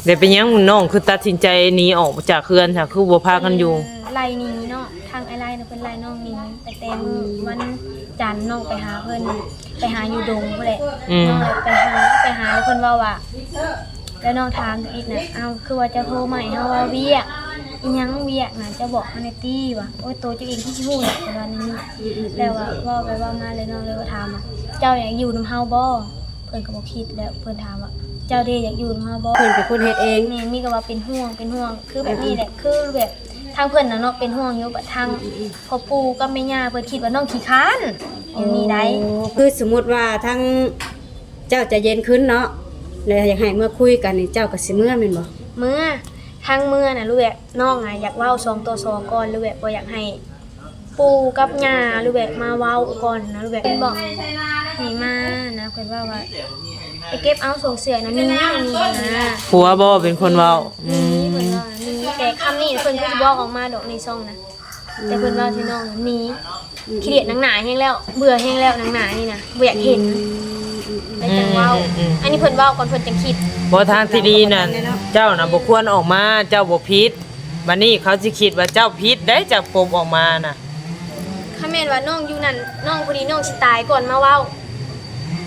ແລ້ວເປັນຫຍັງນ້ອງຄືຕັດສິນໃຈໜີອອກຈາກເຮືອນຊະ ຄືບໍ່ພາກັນຢູ່? ເອີ ໄລ່ໜີເນາະ ທາງອ້າຍໄລ່ນະ ເພິ່ນໄລ່ນ້ອງໜີ ຕັ້ງແຕ່ມື້ວັນຈັນນ້ອງໄປຫາເພິ່ນ ໄປຫາຢູ່ດົງພຸ້ນແຫຼະ. ອືມ ນ້ອງໄປຫາ ໄປຫາ ແລ້ວເພິ່ນເວົ້າວ່າ ແລ້ວນ້ອງຖາມທຳອິດນະ ເອົ້າ ຄືວ່າເຈົ້າໂທມາໃຫ້ເຮົາວ່າວຽກ ອີ່ຫຍັງວຽກນະ ເຈົ້າບອກເຮົາແດ່ຕິວ່າ ໂອ້ຍ ໂຕເຈົ້າເອງຄືຊິຮູ້ຫຍັງ ເພິ່ນວ່າແນວນີ້. ແລ້ວວ່າເວົ້າໄປເວົ້າມາ ແລ້ວນ້ອງເລີຍວ່າຖາມວ່າ ເຈົ້າຢາກຢູ່ນຳເຮົາບໍ່? ເພິ່ນກໍບໍ່ຄິດແລ້ວ ເພິ່ນຖາມວ່າ ເຈົ້າເດ ຢາກຢູ່ນຳເຮົາບໍ່? ເພິ່ນເປັນຄົນເຮັດເອງ. ແມ່ນ ມີກໍວ່າເປັນຫ່ວງ ເປັນຫ່ວງ ຄືແບບນີ້ແຫຼະ ຄືແບບທາງເພິ່ນນະເນາະ ເປັນຫ່ວງຢູ່ ບາດທາງພໍ່ປູ່ກັບແມ່ຍ່າເພິ່ນຄິດວ່ານ້ອງຂີ້ຄ້ານ ແນວນີ້ໄດ໋. ຄືສົມມຸດວ່າທາງເຈົ້າໃຈເຢັນຂຶ້ນເນາະ ແລ້ວຢາກໃຫ້ເມືອຄຸຍກັນນີ້ ເຈົ້າກໍຊິເມືອແມ່ນບໍ່? ເມືອ ທາງເມືອນະ ຫຼືແບບນ້ອງອະຢາກເວົ້າສອງຕໍ່ສອງກ່ອນ ຫຼືແບບບໍ່ຢາກໃຫ້ ປູ່ກັບຍ່າ ຫຼືແບບມາເວົ້າກ່ອນນະ ຫຼືແບບເພິ່ນບອກໃຫ້ມານະ ເພິ່ນເວົ້າວ່າໄປເກັບເອົາໂສ້ເສື້ອນະ ມີຢູ່ນີ້ນະ. ຜົວບໍ່ເປັນຄົນເວົ້າ? ອືມ ມີ ເພິ່ນເວົ້າມີ ແຕ່ຄຳນີ້ເພິ່ນຄືຊິບໍ່ອອກມາດອກໃນຊ່ອງນະ ແຕ່ເພິ່ນເວົ້າໃສ່ນ້ອງນະ ມີ ອືມ ຂີ້ດຽດໜັງໜາແຮງແລ້ວ ເບື່ອແຮງແລ້ວໜັງໜານີ້ນະ ບໍ່ຢາກເຫັນ ອືມ ແລ້ວຈັ່ງເວົ້າ. ອືມໆໆ ອັນນີ້ເພິ່ນເວົ້າກ່ອນ ເພິ່ນຈັ່ງຄິດ. ບໍ່ ທາງທີ່ດີນະ ເຈົ້ານະບໍ່ຄວນອອກມາ ເຈົ້າບໍ່ຜິດ. ບັດນີ້ເຂົາຊິຄິດວ່າເຈົ້າຜິດໄດ໋ ຈັ່ງປົມອອກມານະ. ຄັນແມ່ນວ່ານ້ອງຢູ່ນັ້ນ ນ້ອງ ພໍດີນ້ອງຊິຕາຍກ່ອນມາເວົ້າ.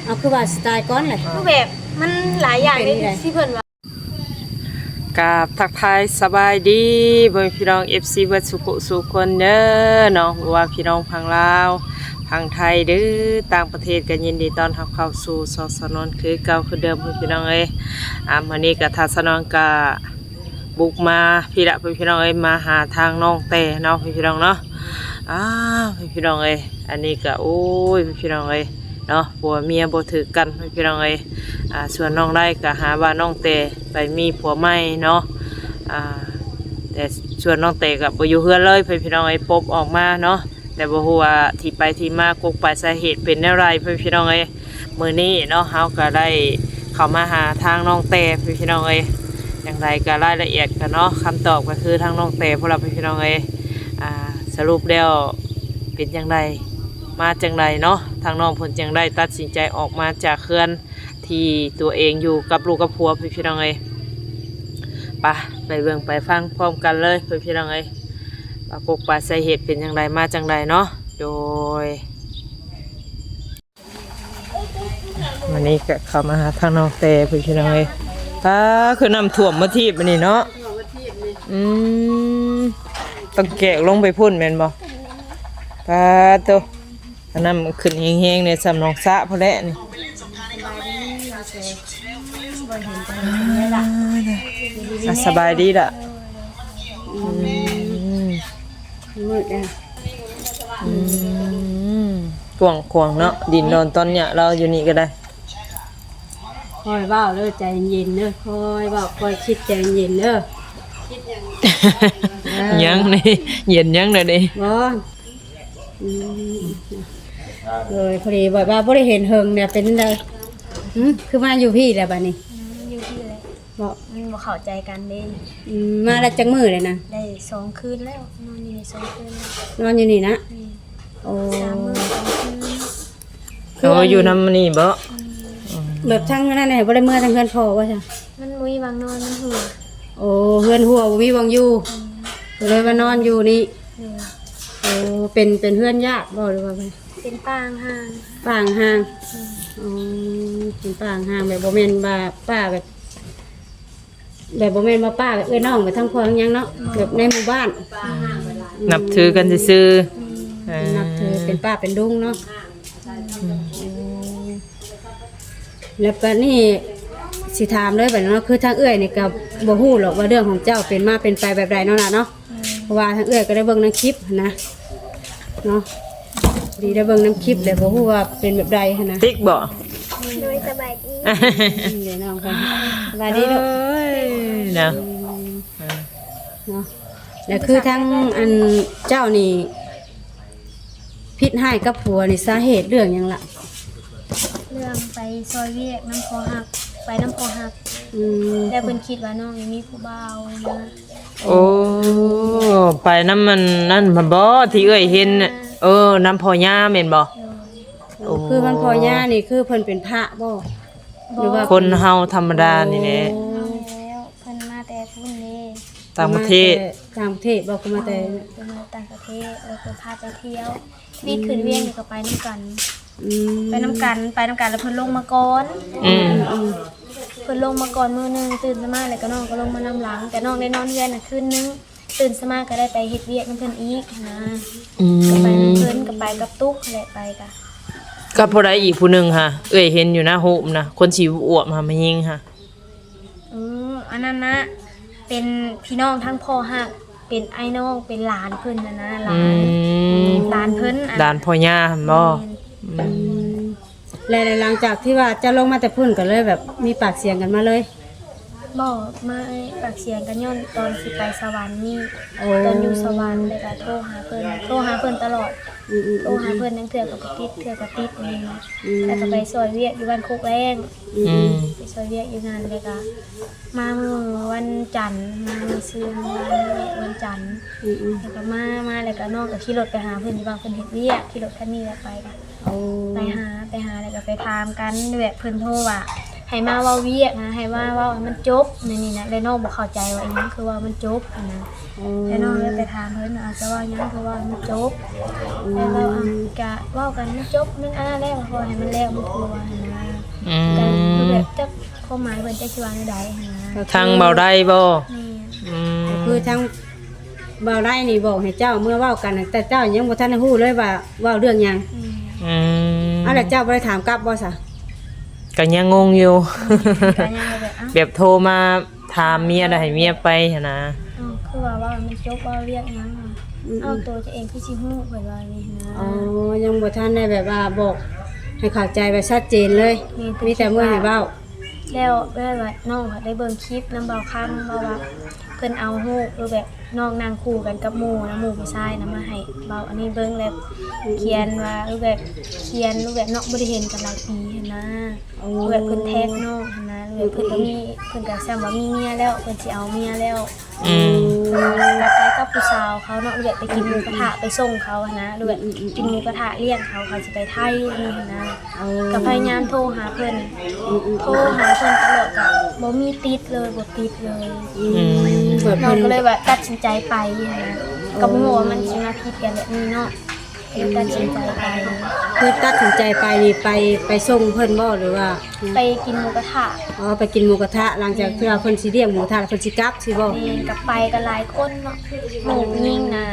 ເອົາ ຄືວ່າຊິຕາຍກ່ອນແຫຼະ? ຄືແບບມັນຫຼາຍຢ່າງເດ້ ເປັນໄດ໋ ທີ່ເພິ່ນວ່າ. ກາບທັກທາຍສະບາຍດີພໍ່ແມ່ພີ່ນ້ອງ ເອັຟຊີ ເບິດສູ່ຜູ້ສູ່ຄົນເດີເນາະ ບໍ່ວ່າພີ່ນ້ອງຝັ່ງລາວ ຝັ່ງໄທ ຫຼື ຕ່າງປະເທດ ກໍຍິນດີຕ້ອນຮັບເຂົ້າສູ່ຊ່ອງສາວນວນຄືເກົ່າຄືເດີມ ພີ່ນ້ອງເອີຍ. ອາ ມື້ນີ້ກໍທາງສາວນວນກໍ ບຸກມາພີ້ລະ ພີ່ນ້ອງເອີຍ ມາຫາທາງນ້ອງແຕ່ເນາະ ພີ່ນ້ອງເນາະ. ອ້າວ ພີ່ນ້ອງເອີຍ ອັນນີ້ກະ ໂອ້ຍ ພີ່ນ້ອງເອີຍເນາະ ຜົວເມຍບໍ່ຖືກກັນ ພີ່ນ້ອງເອີຍ. ອ່າ ສ່ວນນ້ອງໄດ້ກະຫາວ່ານ້ອງແຕ່ໄປມີຜົວໃໝ່ເນາະ. ອ່າ ແຕ່ສ່ວນນ້ອງແຕ່ກະບໍ່ຢູ່ເຮືອນເລີຍ ພີ່ນ້ອງເອີຍ ປົມອອກມາເນາະ. ແຕ່ບໍ່ຮູ້ວ່າທີ່ໄປທີ່ມາ ກົກປາຍສາເຫດເປັນແນວໃດ ພີ່ນ້ອງເອີຍ. ມື້ນີ້ເນາະ ເຮົາກໍໄດ້ເຂົ້າມາຫາທາງນ້ອງແຕ່ ພີ່ນ້ອງເອີຍ. ຈັ່ງໃດກໍລາຍລະອຽດກໍເນາະ ຄຳຕອບກໍຄືທາງນ້ອງແຕ່ພຸ້ນລະ ພີ່ນ້ອງເອີຍ. ອ່າ ສະຫຼຸບແລ້ວເປັນຈັ່ງໃດ ມາຈັ່ງໃດເນາະ ທາງນ້ອງເພິ່ນຈຶ່ງໄດ້ຕັດສິນໃຈອອກມາຈາກເຮືອນທີ່ຕົວເອງຢູ່ກັບລູກກັບຜົວ ພີ່ນ້ອງເອີຍ. ໄປ ໄປເບິ່ງໄປຟັງພ້ອມກັນເລີຍ ພີ່ນ້ອງເອີຍ ວ່າກົກປາຍສາເຫດເປັນຈັ່ງໃດ ມາຈັ່ງໃດເນາະ. ໂດຍ ມື້ນີ້ກໍເຂົ້າມາຫາທາງນ້ອງແຕ່ ພີ່ນ້ອງເອີຍ. ປາ ຄືນ້ຳຖ້ວມມາທີບອັນນີ້ເນາະ. ອືມ ຕ້ອງແກກລົງໄປພຸ້ນແມ່ນບໍ່? ປາໂຕ ນ້ຳຂຶ້ນແຮງໆ ແດ່ ສ່ຳໜອງສະພຸ້ນແຫຼະນີ້. ອ່າ ສະບາຍດີລະ. ອືມ ມືດແລ້ວ. ອືມ ກວ້າງຂວາງເນາະ ດິນດອນຕອນຫຍ້າລາວຢູ່ນີ້ກໍໄດ້. ຄ່ອຍເວົ້າເດີ ໃຈເຢັນເດີ ຄ່ອຍເວົ້າຄ່ອຍຄິດ ໃຈເຢັນເດີ. ຫຍັງນີ້ ເຢັນຫຍັງແລ້ວນີ້? ບໍ່ ອືມ ໂດຍ ພໍດີແບບວ່າບໍ່ໄດ້ເຫັນເຫິງແລ້ວ ເປັນຈັ່ງໃດ? ຫຶ ຄືມາຢູ່ພີ້ແລ້ວບັດນີ້? ອືມ ຢູ່ພີ້ແຫຼະ. ບໍ່ ມັນບໍ່ເຂົ້າໃຈກັນເດ້. ອືມ ມາໄດ້ຈັກມື້ແລ້ວນະ? ໄດ້ສອງຄືນແລ້ວ ນອນຢູ່ນີ້ສອງຄືນແລ້ວ. ນອນຢູ່ນີ້ນະ? ແມ່ນ. ໂອ້ ສາມມື້ສອງຄືນ. ໂອ້ ຢູ່ນຳນີ້ບໍ່? ອືມ ອືມ ແບບທາງນັ້ນແຫຼະ ບໍ່ໄດ້ເມືອທາງເຮືອນພໍ່ວ່າຊັ້ນ? ມັນບໍ່ມີບ່ອນນອນ ມັນຮົ່ວ. ໂອ້ ເຮືອນຮົ່ວ ບໍ່ມີບ່ອນຢູ່. ອືມ ກໍເລີຍມານອນຢູ່ນີ້. ໂດຍ. ໂອ້ ເປັນ ເປັນເຮືອນຍາດບໍ່ ຫຼືວ່າ ເປັນປ່າຫ່າງໆ? ປ່າຫ່າງໆ. ອືມ ອໍ ເປັນປ່າຫ່າງໆ ແບບບໍ່ແມ່ນວ່າປ່າແບບ ແບບບໍ່ແມ່ນວ່າປ່າແບບເອື້ອຍນ້ອງ ແບບທາງພໍ່ທາງຫຍັງເນາະ ແບບໃນໝູ່ບ້ານ ອືມ ນັບຖືກັນຊື່ໆ. ອືມ ເອີ ນັບຖືເປັນປ່າເປັນດົງເນາະ. ອືມ ອືມ ແລ້ວບັດນີ້ຊິຖາມເລີຍບັດນີ້ເນາະ ຄືທາງເອື້ອຍນີ້ກໍບໍ່ຮູ້ດອກວ່າເລື່ອງຂອງເຈົ້າເປັນມາເປັນໄປແບບໃດເນາະ ຫຼານເນາະ. ອືມ ເພາະວ່າທາງເອື້ອຍກໍໄດ້ເບິ່ງໃນຄລິບຫັ້ນນະ ເນາະ ພໍດີໄດ້ເບິ່ງນຳຄລິບແລ້ວ ບໍ່ຮູ້ວ່າເປັນແບບໃດຫັ້ນນະ. ຕິກບໍ່? ໂດຍ ສະບາຍດີ. ອືມ ເດນ້ອງເພິ່ນ ສະບາຍດີລູກ. ໂອ້ຍ ເນາະ ອືມ ເນາະ ແລ້ວຄືທາງອັນເຈົ້ານີ້ຜິດຮ້າຍກັບຜົວນີ້ ສາເຫດເລື່ອງຫຍັງລະ? ເລື່ອງໄປຊ່ອຍວຽກນຳພໍ່ຮັກ ໄປນຳພໍ່ຮັກ. ອືມ ແລ້ວເພິ່ນຄິດວ່ານ້ອງນີ້ມີຜູ້ບ່າວນະ. ໂອ້ ໄປນຳອັນນັ້ນບໍ່ ທີ່ເອື້ອຍເຫັນ? ເອີ ນຳພໍ່ຍ່າແມ່ນບໍ່? ໂດຍ. ໂອ້ ໂອ້ ຄືມັນພໍ່ຍ່ານີ້ ຄືເພິ່ນເປັນພະບໍ່ ຫຼືວ່າຄົນເຮົາທຳມະດານີ້ແຫຼະ? ໂອ້ ແລ້ວ ຕ່າງປະເທດ ມາແຕ່ຕ່າງປະເທດບໍ່? ຄືມາແຕ່ ເອີ ເພິ່ນມາຕ່າງປະເທດ ແລ້ວເພິ່ນພາໄປທ່ຽວ ທຳອິດຂຶ້ນວຽກນີ້ກໍໄປນຳກັນ ອືມ ໄປນຳກັນ ໄປນຳກັນ ແລ້ວເພິ່ນລົງມາກ່ອນ ອືມ ອືມ ເພິ່ນລົງມາກ່ອນມື້ໜຶ່ງ ຕື່ນມາແລ້ວກໍນ້ອງກໍລົງມານຳຫຼັງ ແຕ່ນ້ອງໄດ້ນອນເຮືອນນະຄືນໜຶ່ງ ຕື່ນມາກໍໄດ້ໄປເຮັດວຽກນຳເພິ່ນອີກຫັ້ນນະ ອືມ ກໍໄປນຳເພິ່ນ ກໍໄປກັບຕຸກຫັ້ນແຫຼະ ໄປກະ ກັບຜູ້ໃດອີກຜູ້ໜຶ່ງຫະ? ເອື້ອຍເຫັນຢູ່ນະຮູບນະ ຄົນສີອວບຫະ ແມ່ຍິງຫະ. ອືມ ອັນນັ້ນນະ ເປັນພີ່ນ້ອງທາງພໍ່ຮັກ ເປັນອ້າຍນ້ອງ ເປັນຫຼານເພິ່ນຫັ້ນນະ ຫຼານ ອືມ ຫຼານເພິ່ນ ຫຼານພໍ່ຍ່າຫັ້ນບໍ່? ແມ່ນ ອືມ ແລ້ວ ແລ້ວຫຼັງຈາກທີ່ວ່າເຈົ້າລົງມາແຕ່ພຸ້ນ ກໍເລີຍແບບມີປາກສຽງກັນມາເລີຍ? ບໍ່ ມາປາກສຽງກັນຍ້ອນຕອນຊິໄປສະຫວັນນີ້ ໂອ້ ຕອນຢູ່ສະຫວັນ ແລ້ວກໍໂທຫາເພິ່ນ ໂທຫາເພິ່ນຕະຫຼອດ ອືມໆໆ ໂທຫາເພິ່ນ ລາງເທື່ອກໍບໍ່ຕິດ ເທື່ອກໍຕິດນີ້ນະ ອືມ ແລ້ວກໍໄປຊ່ອຍວຽກຢູ່ບ້ານໂຄກແລ້ງ ອືມ ອືມ ໄປຊ່ອຍວຽກຢູ່ນັ້ນ ແລ້ວກໍມາມື້ວັນຈັນ ມາມື້ຊືນ ມາມື້ວັນຈັນ ອືມໆ ແລ້ວກໍມາ ມາແລ້ວກໍນ້ອງກໍຂີ່ລົດໄປຫາເພິ່ນຢູ່ບ້ານ ເພິ່ນເຮັດວຽກ ຂີ່ລົດຄັນນີ້ແຫຼະໄປກໍ ໂອ້ ໄປຫາ ໄປຫາແລ້ວກໍໄປຖາມກັນ ແບບເພິ່ນໂທວ່າໃຫ້ມາເວົ້າວຽກນະ ໃຫ້ມາເວົ້າໃຫ້ມັນຈົບ ແນວນີ້ນະ ແລ້ວນ້ອງບໍ່ເຂົ້າໃຈວ່າອີ່ຫຍັງຄືເວົ້າມັນຈົບຫັ້ນນະ ໂອ້ ແລ້ວນ້ອງເລີຍໄປຖາມເພິ່ນວ່າ ເຈົ້າເວົ້າຫຍັງຄືເວົ້າໃຫ້ມັນຈົບ ອືມ ແລ້ວລາວ ອ່ະ ກະເວົ້າກັນໃຫ້ມັນຈົບ ມັນອັນນັ້ນແລ້ວ ຂໍໃຫ້ມັນແລ້ວມັນທົ່ວຫັ້ນນະ ອືມ ກະຄືແບບຈັກຄວາມໝາຍເພິ່ນຈັກຊິວ່າແນວໃດຫັ້ນນະ ທາງເວົ້າໄດ້ບໍ່? ແມ່ນ ອືມ ກໍຄືທາງ ເວົ້າໄດ້ນີ້ບອກໃຫ້ເຈົ້າເມືອເວົ້າກັນ ແຕ່ເຈົ້າຍັງບໍ່ທັນໄດ້ຮູ້ເລີຍວ່າເວົ້າເລື່ອງຫຍັງ ອືມ ອືມ ເອົາ ແລ້ວເຈົ້າບໍ່ໄດ້ຖາມກັບບໍ່ຊະ? ກໍຍັງງົງຢູ່ ອືມ ກໍຍັງແບບ ເອົ້າ ແບບໂທມາຖາມເມຍ ແລ້ວໃຫ້ເມຍໄປຫັ້ນນະ ເອົ້າ ຄືວ່າເວົ້າໃຫ້ມັນຈົບ ເວົ້າວຽກຫຍັງ ອືມ ເອົາ ໂຕເຈົ້າເອງຄືຊິຮູ້ ເພິ່ນວ່ານີ້ຫັ້ນນະ ອໍ ຍັງບໍ່ທັນໄດ້ແບບວ່າບອກໃຫ້ເຂົ້າໃຈແບບຊັດເຈນເລີຍ ແມ່ນ ມີແຕ່ເມືອໃຫ້ເວົ້າ ແລ້ວ ແລ້ວວ່ານ້ອງໄດ້ເບິ່ງຄລິບນຳບ່າວຄຳ ເວົ້າວ່າເພິ່ນເອົາຮູບ ຫຼືແບບນ້ອງນັ່ງຄູ່ກັນກັບໝູ່ນະ ໝູ່ຜູ້ຊາຍນະ ມາໃຫ້ບ່າວອັນນີ້ເບິ່ງ ແລ້ວຂຽນວ່າ ຫຼືແບບຂຽນ ຫຼືແບບເນາະ ບໍ່ໄດ້ເຫັນກັນຫຼາຍປີຫັ້ນນະ ໂອ້ ແບບເພິ່ນແທັກນ້ອງຫັ້ນນະ ຫຼືແບບເພິ່ນກໍມີ ເພິ່ນກໍສ່ຳວ່າມີເມຍແລ້ວ ເພິ່ນຊິເອົາເມຍແລ້ວ ອືມ ເພິ່ນວ່າໄປກັບຜູ້ສາວເຂົາເນາະ ຫຼືແບບໄປກິນໝູກະທະ ໄປສົ່ງເຂົາຫັ້ນນະ ຫຼືແບບ ອືມໆໆ ກິນໝູກະທະລ້ຽງເຂົາ ເຂົາຊິໄປໄທນີ້ຫັ້ນນະ ໂອ້ ກໍພະຍາຍາມໂທຫາເພິ່ນ ອືມໆໆ ໂທຫາເພິ່ນຕະຫຼອດກໍບໍ່ມີຕິດເລີຍ ບໍ່ຕິດເລີຍ ອືມ ນ້ອງກໍເລີຍວ່າຕັດສິນໃຈໄປຫັ້ນນະ ກໍບໍ່ຮູ້ວ່າມັນຊິມາຜິດກັນແບບນີ້ເນາະ ກໍເລີຍຕັດສິນໃຈໄປ ຄືຕັດສິນໃຈໄປນີ້ ໄປ ໄປສົ່ງເພິ່ນບໍ່ ຫຼືວ່າ ໄປກິນໝູກະທະ ອໍ ໄປກິນໝູກະທະ ຫຼັງຈາກ ອືມ ທີ່ວ່າເພິ່ນຊິລ້ຽງໝູກະທະ ເພິ່ນຊິກັບຊີ້ບໍ່? ແມ່ນ ກໍໄປກັນຫຼາຍຄົນເນາະ ໝູ່ຍິງນະ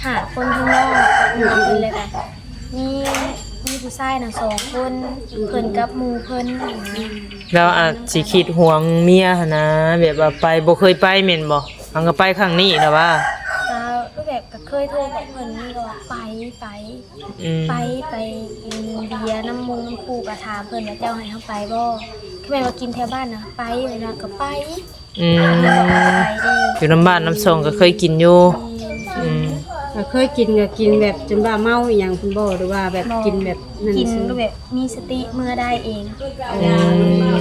ຫ້າຄົນຂ້າງນອກ ອືມໆໆ ເພິ່ນເລີຍກໍ ມີ ມີຜູ້ຊາຍນະສອງຄົນ ອືມ ເພິ່ນກັບໝູ່ເພິ່ນ ແລ້ວອາດຊິຄິດຫວງເມຍຫັ້ນນະ ແບບວ່າໄປ ບໍ່ເຄີຍໄປແມ່ນບໍ່? ອັນກໍໄປຄັ້ງນີ້ລະວ່າ ກໍຄືແບບກໍເຄີຍໂທບອກເພິ່ນ ນີ້ກໍວ່າໄປ ໄປ ອືມ ໄປ ໄປກິນເບຍນຳໝູ່ນຳຄູ່ ກໍຖາມເພິ່ນວ່າ ເຈົ້າໃຫ້ເຮົາໄປບໍ່? ຄັນແມ່ນວ່າກິນແຖວບ້ານນະ ໄປ ເພິ່ນວ່າກໍໄປ ອືມ ຢູ່ນຳບ້ານນຳຊ່ອງກໍເຄີຍກິນຢູ່ ແມ່ນ ອືມ ກໍເຄີຍກິນ ກໍກິນແບບຈົນວ່າເມົາອີ່ຫຍັງພຸ້ນບໍ່ ຫຼືວ່າແບບ ບໍ່ ກິນແບບນັ້ນ ກິນ ຊື່ ແບບມີສະຕິເມືອໄດ້ເອງ ອືມ ເອົາເອງ ເອົາ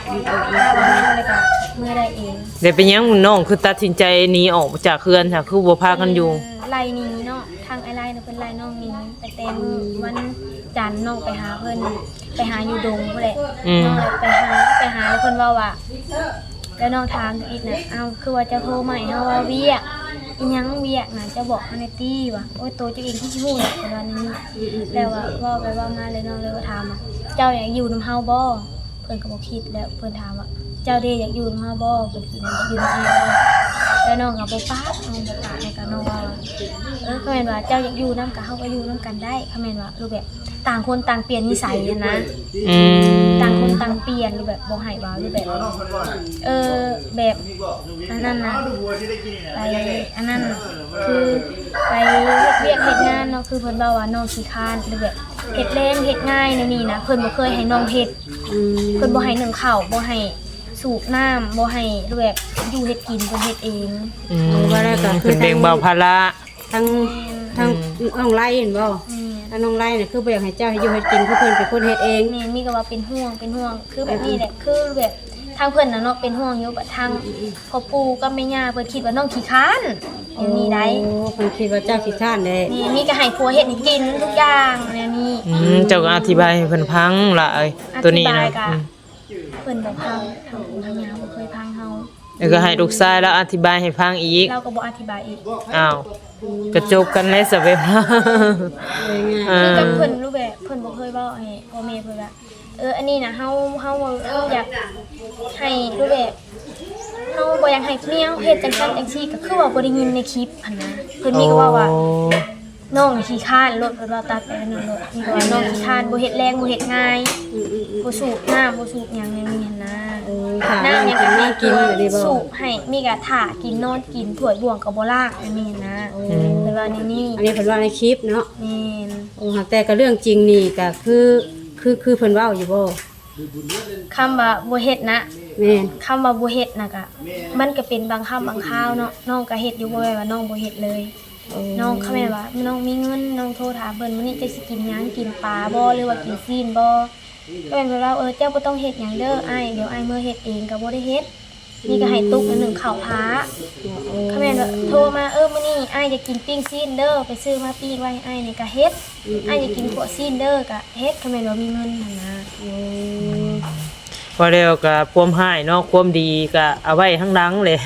ເອງ ເອົາເອງ ເອົາເອງ ແລ້ວເປັນຫຍັງນ້ອງຄືຕັດສິນໃຈໜີອອກຈາກເຮືອນຊະ ຄືບໍ່ພາກັນຢູ່? ອືມ ໄລ່ໜີເນາະ ທາງອ້າຍໄລ່ນະ ເພິ່ນໄລ່ນ້ອງໜີ ຕັ້ງແຕ່ມື້ ອືມ ວັນຈັນນ້ອງໄປຫາເພິ່ນ ໄປຫາຢູ່ດົງພຸ້ນແຫຼະ ອືມ ນ້ອງໄປຫາ ໄປຫາແລ້ວເພິ່ນເວົ້າວ່າ ແລ້ວນ້ອງຖາມອີກນະ ເອົ້າ ຄືວ່າເຈົ້າໂທມາໃຫ້ເຮົາເວົ້າວຽກ ອີຫຍັງວຽກນະ ເຈົ້າບອກເຮົາແດ່ຕິວ່າ ໂອ້ຍ ໂຕເຈົ້າເອງຄືຊິຮູ້ແຫຼະ ເພິ່ນວ່າແນວນີ້ ອືມໆໆ ແລ້ວວ່າເວົ້າໄປເວົ້າມາ ແລ້ວນ້ອງເລີຍວ່າຖາມວ່າ ເຈົ້າຢາກຢູ່ນຳເຮົາບໍ່? ເພິ່ນກໍບໍ່ຄິດແລ້ວ ເພິ່ນຖາມວ່າ ເຈົ້າເດ ຢາກຢູ່ນຳເຮົາບໍ່? ເພິ່ນຄິດວ່າຢາກຢູ່ນຳອ້າຍບໍ່? ແລ້ວນ້ອງກໍບໍ່ປາກ ນ້ອງບໍ່ປາກ ແລ້ວກໍນ້ອງວ່າ ເອີ ຄັນແມ່ນວ່າເຈົ້າຢາກຢູ່ນຳກໍ ເຮົາກໍຢູ່ນຳກັນໄດ້ ຄັນແມ່ນວ່າ ຫຼືແບບ ຕ່າງຄົນຕ່າງປ່ຽນນິໄສຫັ້ນນະ ອືມ ຕ່າງຄົນຕ່າງປ່ຽນ ຫຼືແບບບໍ່ໃຫ້ວ່າ ຫຼືແບບ ເອີ ແບບ ອັນນັ້ນນະ ໄປ ອັນນັ້ນ ຄືໄປເຮັດວຽກເຮັດງານເນາະ ຄືເພິ່ນເວົ້າວ່ານ້ອງຂີ້ຄ້ານ ຫຼືແບບເຮັດແລງເຮັດງ່າຍແນວນີ້ນະ ເພິ່ນບໍ່ເຄີຍໃຫ້ນ້ອງເຮັດ ອືມ ເພິ່ນບໍ່ໃຫ້ໜຶ້ງເຂົ້າ ບໍ່ໃຫ້ສູບນ້ຳ ບໍ່ໃຫ້ ຫຼືແບບຢູ່ເຮັດກິນ ເພິ່ນເຮັດເອງ ອືມ ວ່າແລ້ວກໍຄື ເພິ່ນແບ່ງເບົາພາລະ ທັງ ແມ່ນ ທັງ ອືມ ນ້ອງໄລແມ່ນບໍ່? ແມ່ນ ທາງນ້ອງໄລນະ ຄືບໍ່ຢາກໃຫ້ເຈົ້າເຮັດຢູ່ເຮັດກິນ ຄືເພິ່ນເປັນຄົນເຮັດເອງ ແມ່ນ ມີກໍວ່າເປັນຫ່ວງ ເປັນຫ່ວງ ຄືແບບນີ້ແຫຼະ ຄືແບບທາງເພິ່ນນະເນາະ ເປັນຫ່ວງຢູ່ ບັດທາງ ອືມໆໆ ພໍ່ປູ່ກັບແມ່ຍ່າເພິ່ນຄິດວ່ານ້ອງຂີ້ຄ້ານ ແນວນີ້ໄດ໋ ໂອ້ ເພິ່ນຄິດວ່າເຈົ້າຂີ້ຄ້ານແຫຼະ ແມ່ນ ມີກໍໃຫ້ຜົວເຮັດໃຫ້ກິນທຸກຢ່າງແນວນີ້ ອືມ ເຈົ້າກໍອະທິບາຍໃຫ້ເພິ່ນຟັງລະ ໂຕນີ້ນະ ອະທິບາຍກໍ ອືມ ເພິ່ນບໍ່ຟັງ ທາງປູ່ທາງຍ່າບໍ່ເຄີຍຟັງເຮົາ ແລ້ວກໍໃຫ້ລູກຊາຍລາວອະທິບາຍໃຫ້ຟັງອີກ. ລາວກໍບໍ່ອະທິບາຍອີກ. ອ້າວ ກໍຈົບກັນແລ້ວຊະແບບ ເອີ ຄືກັບເພິ່ນ ເອີ ຮູ້ແບບ ເພິ່ນບໍ່ເຄີຍເວົ້າໃຫ້ພໍ່ແມ່ເພິ່ນວ່າ ເອີ ອັນນີ້ນະ ເຮົາ ເຮົາ ເຮົາຢາກໃຫ້ ຮູ້ແບບ ເຮົາບໍ່ຢາກໃຫ້ເມຍເຮົາເຮັດຈັ່ງຊັ້ນຈັ່ງຊີ້ ກໍຄືວ່າບໍ່ໄດ້ຍິນໃນຄລິບຫັ້ນນະ. ເພິ່ນມີກໍເວົ້າວ່າ ອໍ ນ້ອງຂີ້ຄ້ານໂລດ ເພິ່ນເວົ້າຕາມແປນັ້ນໂລດ. ມີແຕ່ວ່ານ້ອງຂີ້ຄ້ານ ບໍ່ເຮັດແລງ ບໍ່ເຮັດງາຍ ອືມໆໆ ບໍ່ສູບນ້ຳ ບໍ່ສູບຫຍັງແນວນີ້ຫັ້ນນະ. ເອີ ນ້ຳຫຍັງກໍໃຫ້ ກິນ ສູບໃຫ້ ມີກໍຖ້າກິນ ນອນກິນ ຖ້ວຍບ່ວງກໍບໍ່ລ້າງ ແນວນີ້ຫັ້ນນະ. ໂອ້ ເພິ່ນວ່າແນວນີ້ ອັນນີ້ເພິ່ນເວົ້າໃນຄລິບເນາະ. ແມ່ນ. ໂອ້ ຫາກແຕ່ກໍເລື່ອງຈິງນີ້ກໍຄື ຄື ຄືເພິ່ນເວົ້າຢູ່ບໍ່? ຄຳວ່າບໍ່ເຮັດນະ ແມ່ນ ຄຳວ່າບໍ່ເຮັດນະ ກະ ມັນກະເປັນບາງຄຳບາງຄາວເນາະ. ນ້ອງກະເຮັດຢູ່ ບໍ່ແມ່ນວ່ານ້ອງບໍ່ເຮັດເລີຍ. ໂອ້ ນ້ອງ ຄະແມ່ນວ່ານ້ອງມີເງິນ ນ້ອງໂທຖາມເພິ່ນ ມື້ນີ້ເຈົ້າຊິກິນຫຍັງ ກິນປາບໍ່ ຫຼືວ່າກິນຊີ້ນບໍ່? ກໍແມ່ນເພິ່ນວ່າ ເອີ ເຈົ້າບໍ່ຕ້ອງເຮັດຫຍັງເດີ ອ້າຍ ດຽວອ້າຍເມືອເຮັດເອງ ກະບໍ່ໄດ້ເຮັດ. ນີ້ກໍໃຫ້ຕຸກໜຶ່ງເຂົ້າພາ. ຄະແມ່ນວ່າໂທມາ ເອີ ມື້ນີ້ອ້າຍຢາກກິນປີ້ງຊີ້ນເດີ ໄປຊື້ມາປີ້ງໄວ້ໃຫ້ອ້າຍນີ້ກໍເຮັດ. ອືມໆໆ ອ້າຍຢາກກິນຂົ້ວຊີ້ນເດີ ກໍເຮັດ ຄະແມ່ນວ່າມີເງິນຫັ້ນນະ. ໂອ້ ວ່າແລ້ວກໍຄວາມຮ້າຍເນາະ ຄວາມດີກໍເອົາໄວ້ທາງຫຼັງແຫຼະ. ອັ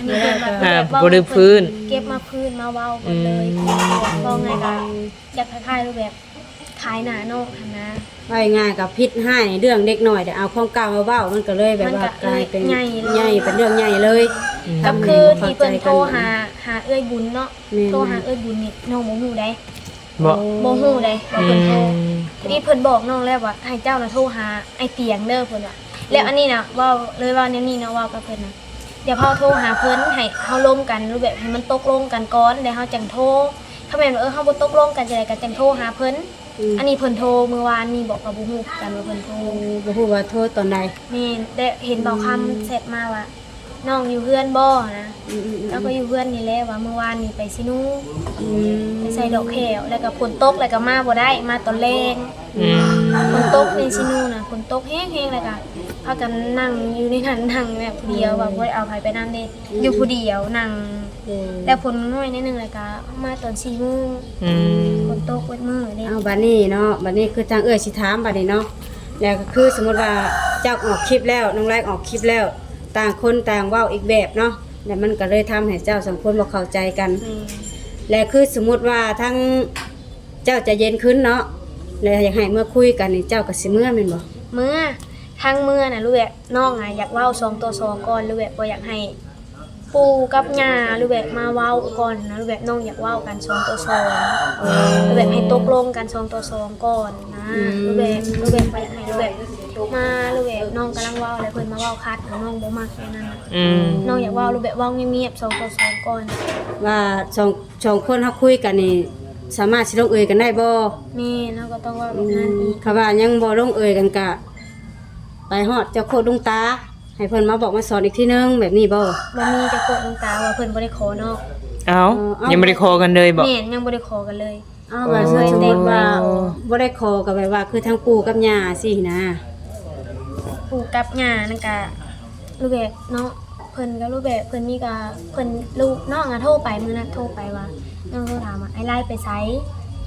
ນນີ້ເພິ່ນວ່າ ເອີ ບໍ່ໄດ້ຟື້ນ ເກັບມາຟື້ນມາເວົ້າກັນເລີຍ. ອືມ ເວົ້າງ່າຍກໍຢາກຄ້າຍໆແບບ ຂາຍໜ້ານ້ອງຫັ້ນນະ. ເວົ້າງ່າຍໆກໍຜິດຮ້າຍເລື່ອງເດັກນ້ອຍ ແຕ່ເອົາຄວາມເກົ່າມາເວົ້າ ມັນກໍເລີຍແບບວ່າ ມັນກໍເລີຍກາຍເປັນ ໃຫຍ່ເລີຍ ໃຫຍ່ ເປັນເລື່ອງໃຫຍ່ເລີຍ. ອືມ ກໍຄືທີ່ເພິ່ນໂທຫາ ຫາເອື້ອຍບຸນເນາະ. ແມ່ນໆ ໂທຫາເອື້ອຍບຸນນີ້ນ້ອງບໍ່ຮູ້ໃດ. ບໍ່ ບໍ່ຮູ້ໃດວ່າເພິ່ນໂທ. ອືມ ທີ່ເພິ່ນບອກນ້ອງແລ້ວວ່າ ໃຫ້ເຈົ້ານະໂທຫາອ້າຍຕຽງເດີ ເພິ່ນວ່າ. ແລ້ວອັນນີ້ນະ ເວົ້າ ເລີຍເວົ້າແນວນີ້ເນາະ ເວົ້າກັບເພິ່ນນະ ຢ່າພາວໂທຫາເພິ່ນ ໃຫ້ເຮົາລົມກັນ ແບບໃຫ້ມັນຕົກລົງກັນກ່ອນ ແລ້ວເຮົາຈັ່ງໂທ. ຄັນແມ່ນວ່າ ເອີ ເຮົາບໍ່ຕົກລົງກັນຈັ່ງໃດກໍຈັ່ງໂທຫາເພິ່ນ. ອືມ ອັນນີ້ເພິ່ນໂທມື້ວານນີ້ບໍ ກໍບໍ່ຮູ້ຄືກັນວ່າເພິ່ນໂທ. ໂອ້ ບໍ່ຮູ້ວ່າໂທຕອນໃດ. ແມ່ນ ແຕ່ເຫັນບ່າວຄຳ ອືມ ແຊັດມາວ່າ ນ້ອງຢູ່ເຮືອນບໍ່ນະ. ອືມໆໆ ເຈົ້າກໍຢູ່ເຮືອນນີ້ແຫຼະ ວ່າມື້ວານນີ້ໄປຊິນູ. ອືມ ໄປໃສ່ດອກແຂ້ວ ແລ້ວກໍຝົນຕົກ ແລ້ວກໍມາບໍ່ໄດ້ ມາຕອນແລງ. ອືມ ຝົນຕົກໃນຊິນູນະ ຝົນຕົກແຮງໆ ແລ້ວກໍພາກັນນັ່ງຢູ່ໃນນັ້ນ ນັ່ງແບບຜູ້ດຽວ ອືມ ວ່າບໍ່ໄດ້ເອົາໃຜໄປນຳເດ້. ອືມ ຢູ່ຜູ້ດຽວນັ່ງ. ໂດຍ ແລ້ວຝົນນ້ອຍໜ້ອຍໜຶ່ງ ແລ້ວກໍມາຕອນສີ່ໂມງ. ອືມ ຝົນຕົກເບິດມື້ເດ້. ເອົາ ບັດນີ້ເນາະ ບັດນີ້ຄືທາງເອື້ອຍຊິຖາມບັດນີ້ເນາະ ແລ້ວກໍຄືສົມມຸດວ່າເຈົ້າອອກຄລິບແລ້ວ ນ້ອງໄລອອກຄລິບແລ້ວ ຕ່າງຄົນຕ່າງເວົ້າອີກແບບເນາະ ແລ້ວມັນກໍເລີຍທຳໃຫ້ເຈົ້າສອງຄົນບໍ່ເຂົ້າໃຈກັນ. ແມ່ນ ແລ້ວຄືສົມມຸດວ່າທາງເຈົ້າໃຈເຢັນຂຶ້ນເນາະ ແລ້ວຢາກໃຫ້ເມືອຄຸຍກັນນີ້ ເຈົ້າກໍຊິເມືອແມ່ນບໍ່? ເມືອ ທາງເມືອນະ ຫຼືແບບນ້ອງອະຢາກເວົ້າສອງຕໍ່ສອງກ່ອນ ຫຼືແບບບໍ່ຢາກໃຫ້ ປູ່ກັບຍ່າ ຫຼືແບບມາເວົ້າກ່ອນນະ ຫຼືແບບນ້ອງຢາກເວົ້າກັນສອງຕໍ່ສອງ ຫຼືແບບໃຫ້ຕົກລົງກັນສອງຕໍ່ສອງກ່ອນນະ. ອືມ ຫຼືແບບ ຫຼືແບບໄປໃຫ້ ຫຼືແບບມາ ຫຼືແບບນ້ອງກຳລັງເວົ້າ ແລ້ວເພິ່ນມາເວົ້າຂັດ ນ້ອງບໍ່ມັກແນວນັ້ນນະ. ອືມ ນ້ອງຢາກເວົ້າ ຫຼືແບບເວົ້າງຽບໆ ສອງຕໍ່ສອງກ່ອນ ວ່າສອງ ສອງຄົນເຮົາຄຸຍກັນນີ້ ສາມາດຊິລົງເອີຍກັນໄດ້ບໍ່? ແມ່ນ ເຮົາກໍຕ້ອງເວົ້າແບບນັ້ນອີກ. ອືມ ຄັນວ່າຍັງບໍ່ລົງເອີຍກັນ ກະໄປຮອດເຈົ້າໂຄດລຸງຕາ ໃຫ້ເພິ່ນມາບອກມາສອນອີກທີໜຶ່ງ ແບບນີ້ບໍ່? ບໍ່ມີເຈົ້າໂຄດລຸງຕາ ວ່າເພິ່ນບໍ່ໄດ້ຂໍນ້ອງ. ເອົ້າ ເອີ ເອົ້າ ຍັງບໍ່ໄດ້ຂໍກັນເລີຍບໍ່? ແມ່ນ ຍັງບໍ່ໄດ້ຂໍກັນເລີຍ. ເອົ້າ ວ່າ ໂອ້ ສົມມຸດວ່າ ໂອ້ ບໍ່ໄດ້ຂໍ ກໍແບບວ່າຄືທາງປູ່ກັບຍ່າຊີ້ນະ. ປູ່ກັບຍ່ານັ້ນກະ ຫຼືແບບເນາະ ເພິ່ນກໍ ຫຼືແບບເພິ່ນມີກະ ເພິ່ນ ລູກນ້ອງອະໂທໄປ ມື້ນັ້ນໂທໄປວ່າ ນ້ອງໂທຖາມວ່າ ອ້າຍໄລໄປໃສ?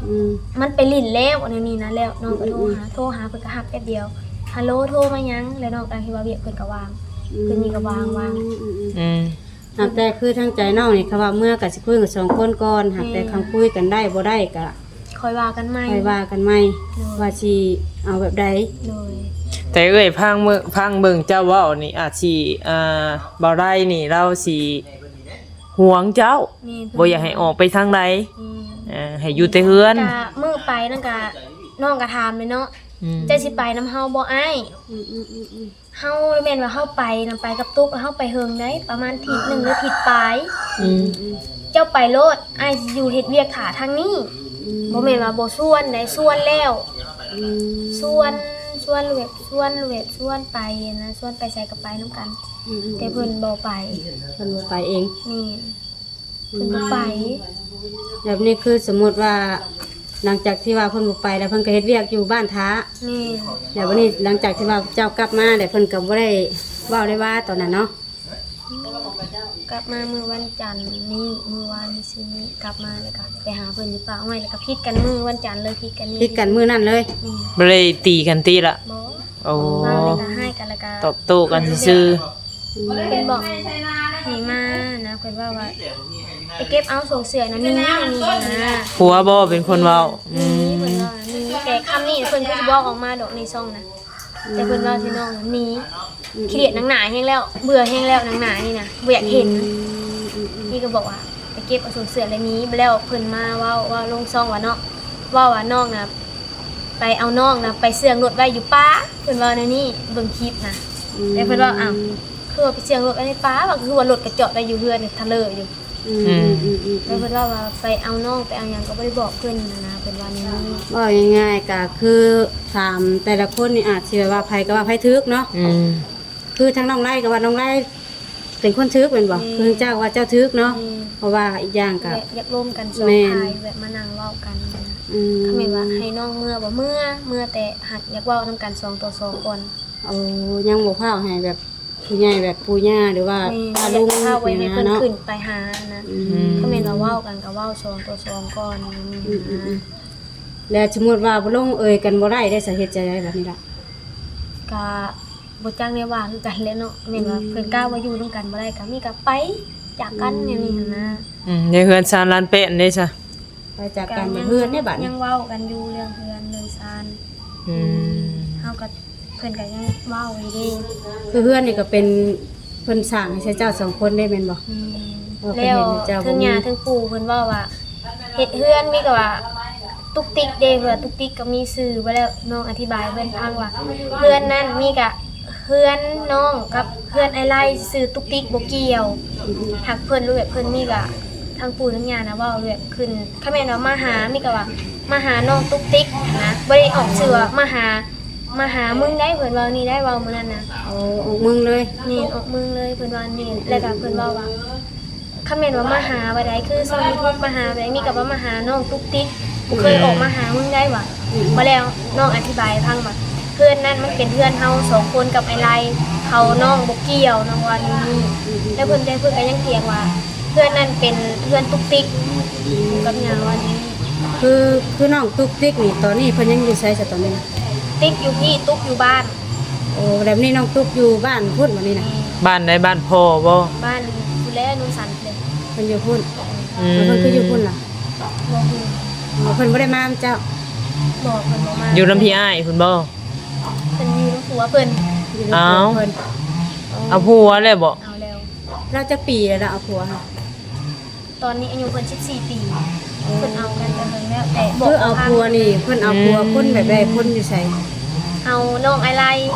ອືມ ມັນໄປຫຼິ້ນແລ້ວ ແນວນີ້ນະ. ແລ້ວນ້ອງກໍໂທຫາ ອືມໆ ໂທຫາເພິ່ນກໍຮັບແປັບດຽວ ຮັລໂຫຼ ໂທມາຫຍັງ? ແລ້ວນ້ອງກໍຄິດວ່າວຽກເພິ່ນກໍວ່າງ ອືມ ເພິ່ນນີ້ກໍວ່າງ ວ່າງ. ອືມໆ ອືມ ຫາກແຕ່ຄືທາງໃຈນ້ອງນີ້ ຄຳວ່າເມືອກໍຊິຄຸຍກັນສອງຄົນກ່ອນ ຫາກແຕ່ ແມ່ນ ຄຳຄຸຍກັນໄດ້ບໍ່ໄດ້ກໍ ຄ່ອຍວ່າກັນໃໝ່ ຄ່ອຍວ່າກັນໃໝ່ ໂດຍ ວ່າຊິເອົາແບບໃດ. ໂດຍ ແຕ່ເອື້ອຍຟັງເບິ່ງ ຟັງເບິ່ງເຈົ້າເວົ້ານີ້ ອາດຊິ ອ່າ ບໍ່ໄດ້ນີ້ ລາວຊິຫວງເຈົ້າ ແມ່ນ ບໍ່ຢາກໃຫ້ອອກໄປທາງໃດ ແມ່ນ ເອີ ໃຫ້ຢູ່ແຕ່ເຮືອນ. ກະມື້ໄປນັ້ນກະ ນ້ອງກະຖາມເລີຍເນາະ ອືມ ເຈົ້າຊິໄປນຳເຮົາບໍ່ອ້າຍ? ອືມໆໆໆ ເຮົາແມ່ນວ່າເຮົາໄປນຳ ໄປກັບຕຸກ ເຮົາໄປເຫິງໃດ໋ ປະມານທິດໜຶ່ງ ຫຼືທິດປາຍ. ອືມ ເຈົ້າໄປໂລດ ອ້າຍຊິຢູ່ເຮັດວຽກຖ້າທາງນີ້. ອືມ ບໍ່ແມ່ນວ່າບໍ່ຊວນໃດ໋ ຊວນແລ້ວ. ອືມ ຊວນ ຊວນແບບ ຊວນແບບ ຊວນໄປນະ ຊວນໄປໃສກໍໄປນຳກັນ. ອືມໆໆ ແຕ່ເພິ່ນບໍ່ໄປ ເພິ່ນບໍ່ໄປເອງ. ແມ່ນ ເພິ່ນບໍ່ໄປ. ແບບນີ້ຄືສົມມຸດວ່າ ຫຼັງຈາກທີ່ວ່າເພິ່ນບໍ່ໄປແລ້ວ ເພິ່ນກໍເຮັດວຽກຢູ່ບ້ານຖ້າ. ແມ່ນ ແລ້ວບັດນີ້ຫຼັງຈາກທີ່ວ່າເຈົ້າກັບມາແລ້ວ ເພິ່ນກໍບໍ່ໄດ້ເວົ້າໄດ້ວ່າຕອນນັ້ນເນາະ. ກັບມາມື້ວັນຈັນນີ້ ມື້ວານນີ້ ຊື່ນີ້ ກັບມາແລ້ວກໍໄປຫາເພິ່ນຢູ່ປ່າອ້ອຍ ແລ້ວກໍຜິດກັນມື້ວັນຈັນເລີຍ ຜິດກັນນີ້ ຜິດກັນມື້ນັ້ນເລີຍ. ແມ່ນ ບໍ່ໄດ້ຕີກັນຕິລະ? ບໍ່. ໂອ້ ເວົ້າແລ້ວກໍຮ້າຍກັນ ແລ້ວກໍຕອບໂຕ້ກັນຊື່ໆ. ເພິ່ນບອກໃຫ້ມານະ ເພິ່ນເວົ້າວ່າ ໄປເກັບເອົາໂສ້ເສື້ອນະ ມີ ມີນະ. ຜົວບໍ່ເປັນຄົນເວົ້າ? ອືມ ມີ ເພິ່ນວ່າມີ ແຕ່ຄຳນີ້ເພິ່ນຄືຊິບໍ່ອອກມາດອກໃນຊ່ອງນະ ແຕ່ເພິ່ນເວົ້າໃສ່ນ້ອງນະ ມີ ອືມ ຂີ້ດຽດນາງໜ້າແຮງແລ້ວ ເບື່ອແຮງແລ້ວນາງໜ້ານີ້ນະ ບໍ່ຢາກເຫັນ. ອືມ ນີ້ກໍບອກວ່າ ໄປເກັບເອົາໂສ້ເສື້ອແລ້ວໜີ. ແລ້ວເພິ່ນມາເວົ້າ ເວົ້າລົງຊ່ອງວ່າເນາະ ເວົ້າວ່ານ້ອງນະ ໄປເອົານ້ອງນະ ໄປເຊື່ອງລົດໄວ້ຢູ່ປ່າ ເພິ່ນເວົ້າແນວນີ້ ເບິ່ງຄລິບນະ. ອືມ ແລ້ວເພິ່ນເວົ້າ ອ້າວ ຄືວ່າໄປເຊື່ອງລົດໄວ້ໃນປ່າ ວ່າຄືວ່າລົດກະຈອດໄວ້ຢູ່ເຮືອນທະເລີຢູ່. ອືມ ອືມ ອືມ ອືມ ແລ້ວເພິ່ນເວົ້າວ່າໄປເອົານ້ອງ ໄປເອົາຫຍັງກໍບໍ່ໄດ້ບອກເພິ່ນນະ ເພິ່ນວ່າແນວນີ້. ເວົ້າງ່າຍໆ ກໍຄືຖາມແຕ່ລະຄົນນີ້ອາດຊິແບບວ່າໃຜກໍວ່າໃຜຖືກເນາະ. ອືມ ຄືທາງນ້ອງໄລກໍວ່ານ້ອງໄລເປັນຄົນຖືກແມ່ນບໍ່? ແມ່ນ ຄືເຈົ້າກໍວ່າເຈົ້າຖືກເນາະ. ແມ່ນ ເພາະວ່າອີກຢ່າງກໍ ແບບຢາກລົມກັນສອງ ແມ່ນ ຝ່າຍ ແບບມານັ່ງເວົ້າກັນນະ. ອືມ ຄັນແມ່ນວ່າໃຫ້ນ້ອງເມືອບໍ່ເມືອ ເມືອ ແຕ່ຫາກຢາກເວົ້ານຳກັນສອງຕໍ່ສອງກ່ອນ. ໂອ້ ຍັງບໍ່ພ້າວໃຫ້ແບບຜູ້ໃຫຍ່ ແບບປູ່ຍ່າ ຫຼືວ່າ ແມ່ນ ປ້າລຸງ ຢາກເອົາໄວ້ໃຫ້ເພິ່ນ ນີ້ນະເນາະ ຂຶ້ນໄປຫານະ. ອືມ ຄັນແມ່ນວ່າເວົ້າກັນກໍເວົ້າສອງຕໍ່ສອງກ່ອນ. ອືມ ອືມ ອືມ ອືມ ແລ້ວສົມມຸດວ່າລົງເອີ່ຍກັນບໍ່ໄດ້ເດ້ ສາເຫດຈັ່ງໃດບັດນີ້ລະ? ກະບໍ່ຈັກແນວວ່າຄືກັນແຫຼະເນາະ ແມ່ນວ່າ ອືມ ເພິ່ນກ້າວ່າຢູ່ນຳກັນບໍ່ໄດ້ ກໍມີກໍໄປຈາກກັນ ອືມ ແນວນີ້ຫັ້ນນະ. ອືມ ໃນເຮືອນຊານລານແປ້ນເດ້ຊະ? ໄປຈາກກັນ ກໍຍັງ ເຮືອນໃນບ້ານ ຍັງເວົ້າກັນຢູ່ເລື່ອງເຮືອນເລື່ອງຊານ. ອືມ ເຮົາກໍ ເພິ່ນກໍຍັງເວົ້າຢູ່ເດ້ ຄືເຮືອນນີ້ກໍເປັນ ເພິ່ນສ້າງໃຫ້ເຈົ້າສອງຄົນເດ້ແມ່ນບໍ່? ແມ່ນ ເວົ້າກັນ ແລ້ວເຫັນເຈົ້າ ເຖິງຍ່າເຖິງປູ່ເພິ່ນເວົ້າວ່າ ເຮັດເຮືອນມີແຕ່ວ່າຕຸກຕິກເດ້ ເພິ່ນວ່າຕຸກຕິກກໍມີຊື່ໄວ້ແລ້ວ ນ້ອງອະທິບາຍເພິ່ນຟັງວ່າ ເຮືອນນັ້ນມີກະ ເຮືອນນ້ອງກັບເຮືອນອ້າຍໄລຊື່ຕຸກຕິກບໍ່ກ່ຽວ. ຫາກເພິ່ນ ແບບເພິ່ນມີກະ ທາງປູ່ທາງຍ່ານະເວົ້າແບບຂຶ້ນ ຄັນແມ່ນວ່າມາຫາ ມີກະວ່າມາຫານ້ອງຕຸກຕິກນະ ບໍ່ໄດ້ອອກຊື່ວ່າມາຫາ ມາຫາມຶງໄດ້ ເພິ່ນເວົ້ານີ້ໄດ້ ເວົ້າມື້ນັ້ນນະ. ໂອ້ ອອກມຶງເລີຍ? ແມ່ນ ອອກມຶງເລີຍ ເພິ່ນວ່ານີ້. ແລ້ວກະເພິ່ນເວົ້າວ່າ ຄັນແມ່ນວ່າມາຫາວ່າໃດ ຄືຊ່ອງຢູທູບມາຫາວ່າໃດ ມີກະວ່າມາຫານ້ອງຕຸກຕິກ ບໍ່ເຄີຍອອກມາຫາມຶງໄດ້ວ່າ. ອືມ ບໍ່ແລ້ວນ້ອງອະທິບາຍໃຫ້ຟັງວ່າ ເຮືອນນັ້ນມັນເປັນເຮືອນເຮົາສອງຄົນກັບອ້າຍໄລ ເຂົານ້ອງບໍ່ກ່ຽວ ນ້ອງວ່າແນວນີ້. ອືມ ແລ້ວເພິ່ນ ແຕ່ເພິ່ນກໍຍັງຖຽງວ່າ ເຮືອນນັ້ນເປັນເຮືອນຕຸກຕິກ ອືມ ກັບຍ່າວ່າແນວນີ້. ຄື ຄືນ້ອງຕຸກຕິກນີ້ ຕອນນີ້ເພິ່ນຍັງຢູ່ໃສຊະຕອນນີ້ນະ? ຕິກຢູ່ພີ້ ຕຸກຢູ່ບ້ານ. ໂອ້ ແບບນີ້ນ້ອງຕຸກຢູ່ບ້ານພຸ້ນບັດນີ້ນະ? ແມ່ນ. ບ້ານໃດ? ບ້ານພໍ່ບໍ່? ບ້ານພຸ້ນແຫຼະ ໂນນສັນພຸ້ນແຫຼະ. ເພິ່ນຢູ່ພຸ້ນ? ອືມ ເພິ່ນຄືຢູ່ພຸ້ນລະ? ບໍ່ຮູ້. ອໍ ເພິ່ນບໍ່ໄດ້ມານຳເຈົ້າ? ບໍ່ ເພິ່ນບໍ່ມາ. ຢູ່ນຳພີ່ອ້າຍພຸ້ນບໍ່? ເພິ່ນຢູ່ນຳຜົວເພິ່ນ. ຢູ່ນຳຜົວເພິ່ນ. ເອົາ ເອົາຜົວແລ້ວບໍ່? ເອົາແລ້ວ. ລາວຈັກປີແລ້ວລາວເອົາຜົວຫັ້ນ? ຕອນນີ້ອາຍຸເພິ່ນສິບສີ່ປີ. ເພິ່ນເອົາກັນແຕ່ເຫິງແລ້ວ ແຕ່ບອກ ຄືເອົາຜົວນີ້ ເພິ່ນເອົາຜົວ ອືມ ຄົນແບບໃດ? ຄົນຢູ່ໃສ? ເອົານ້ອງອ້າຍໄລ.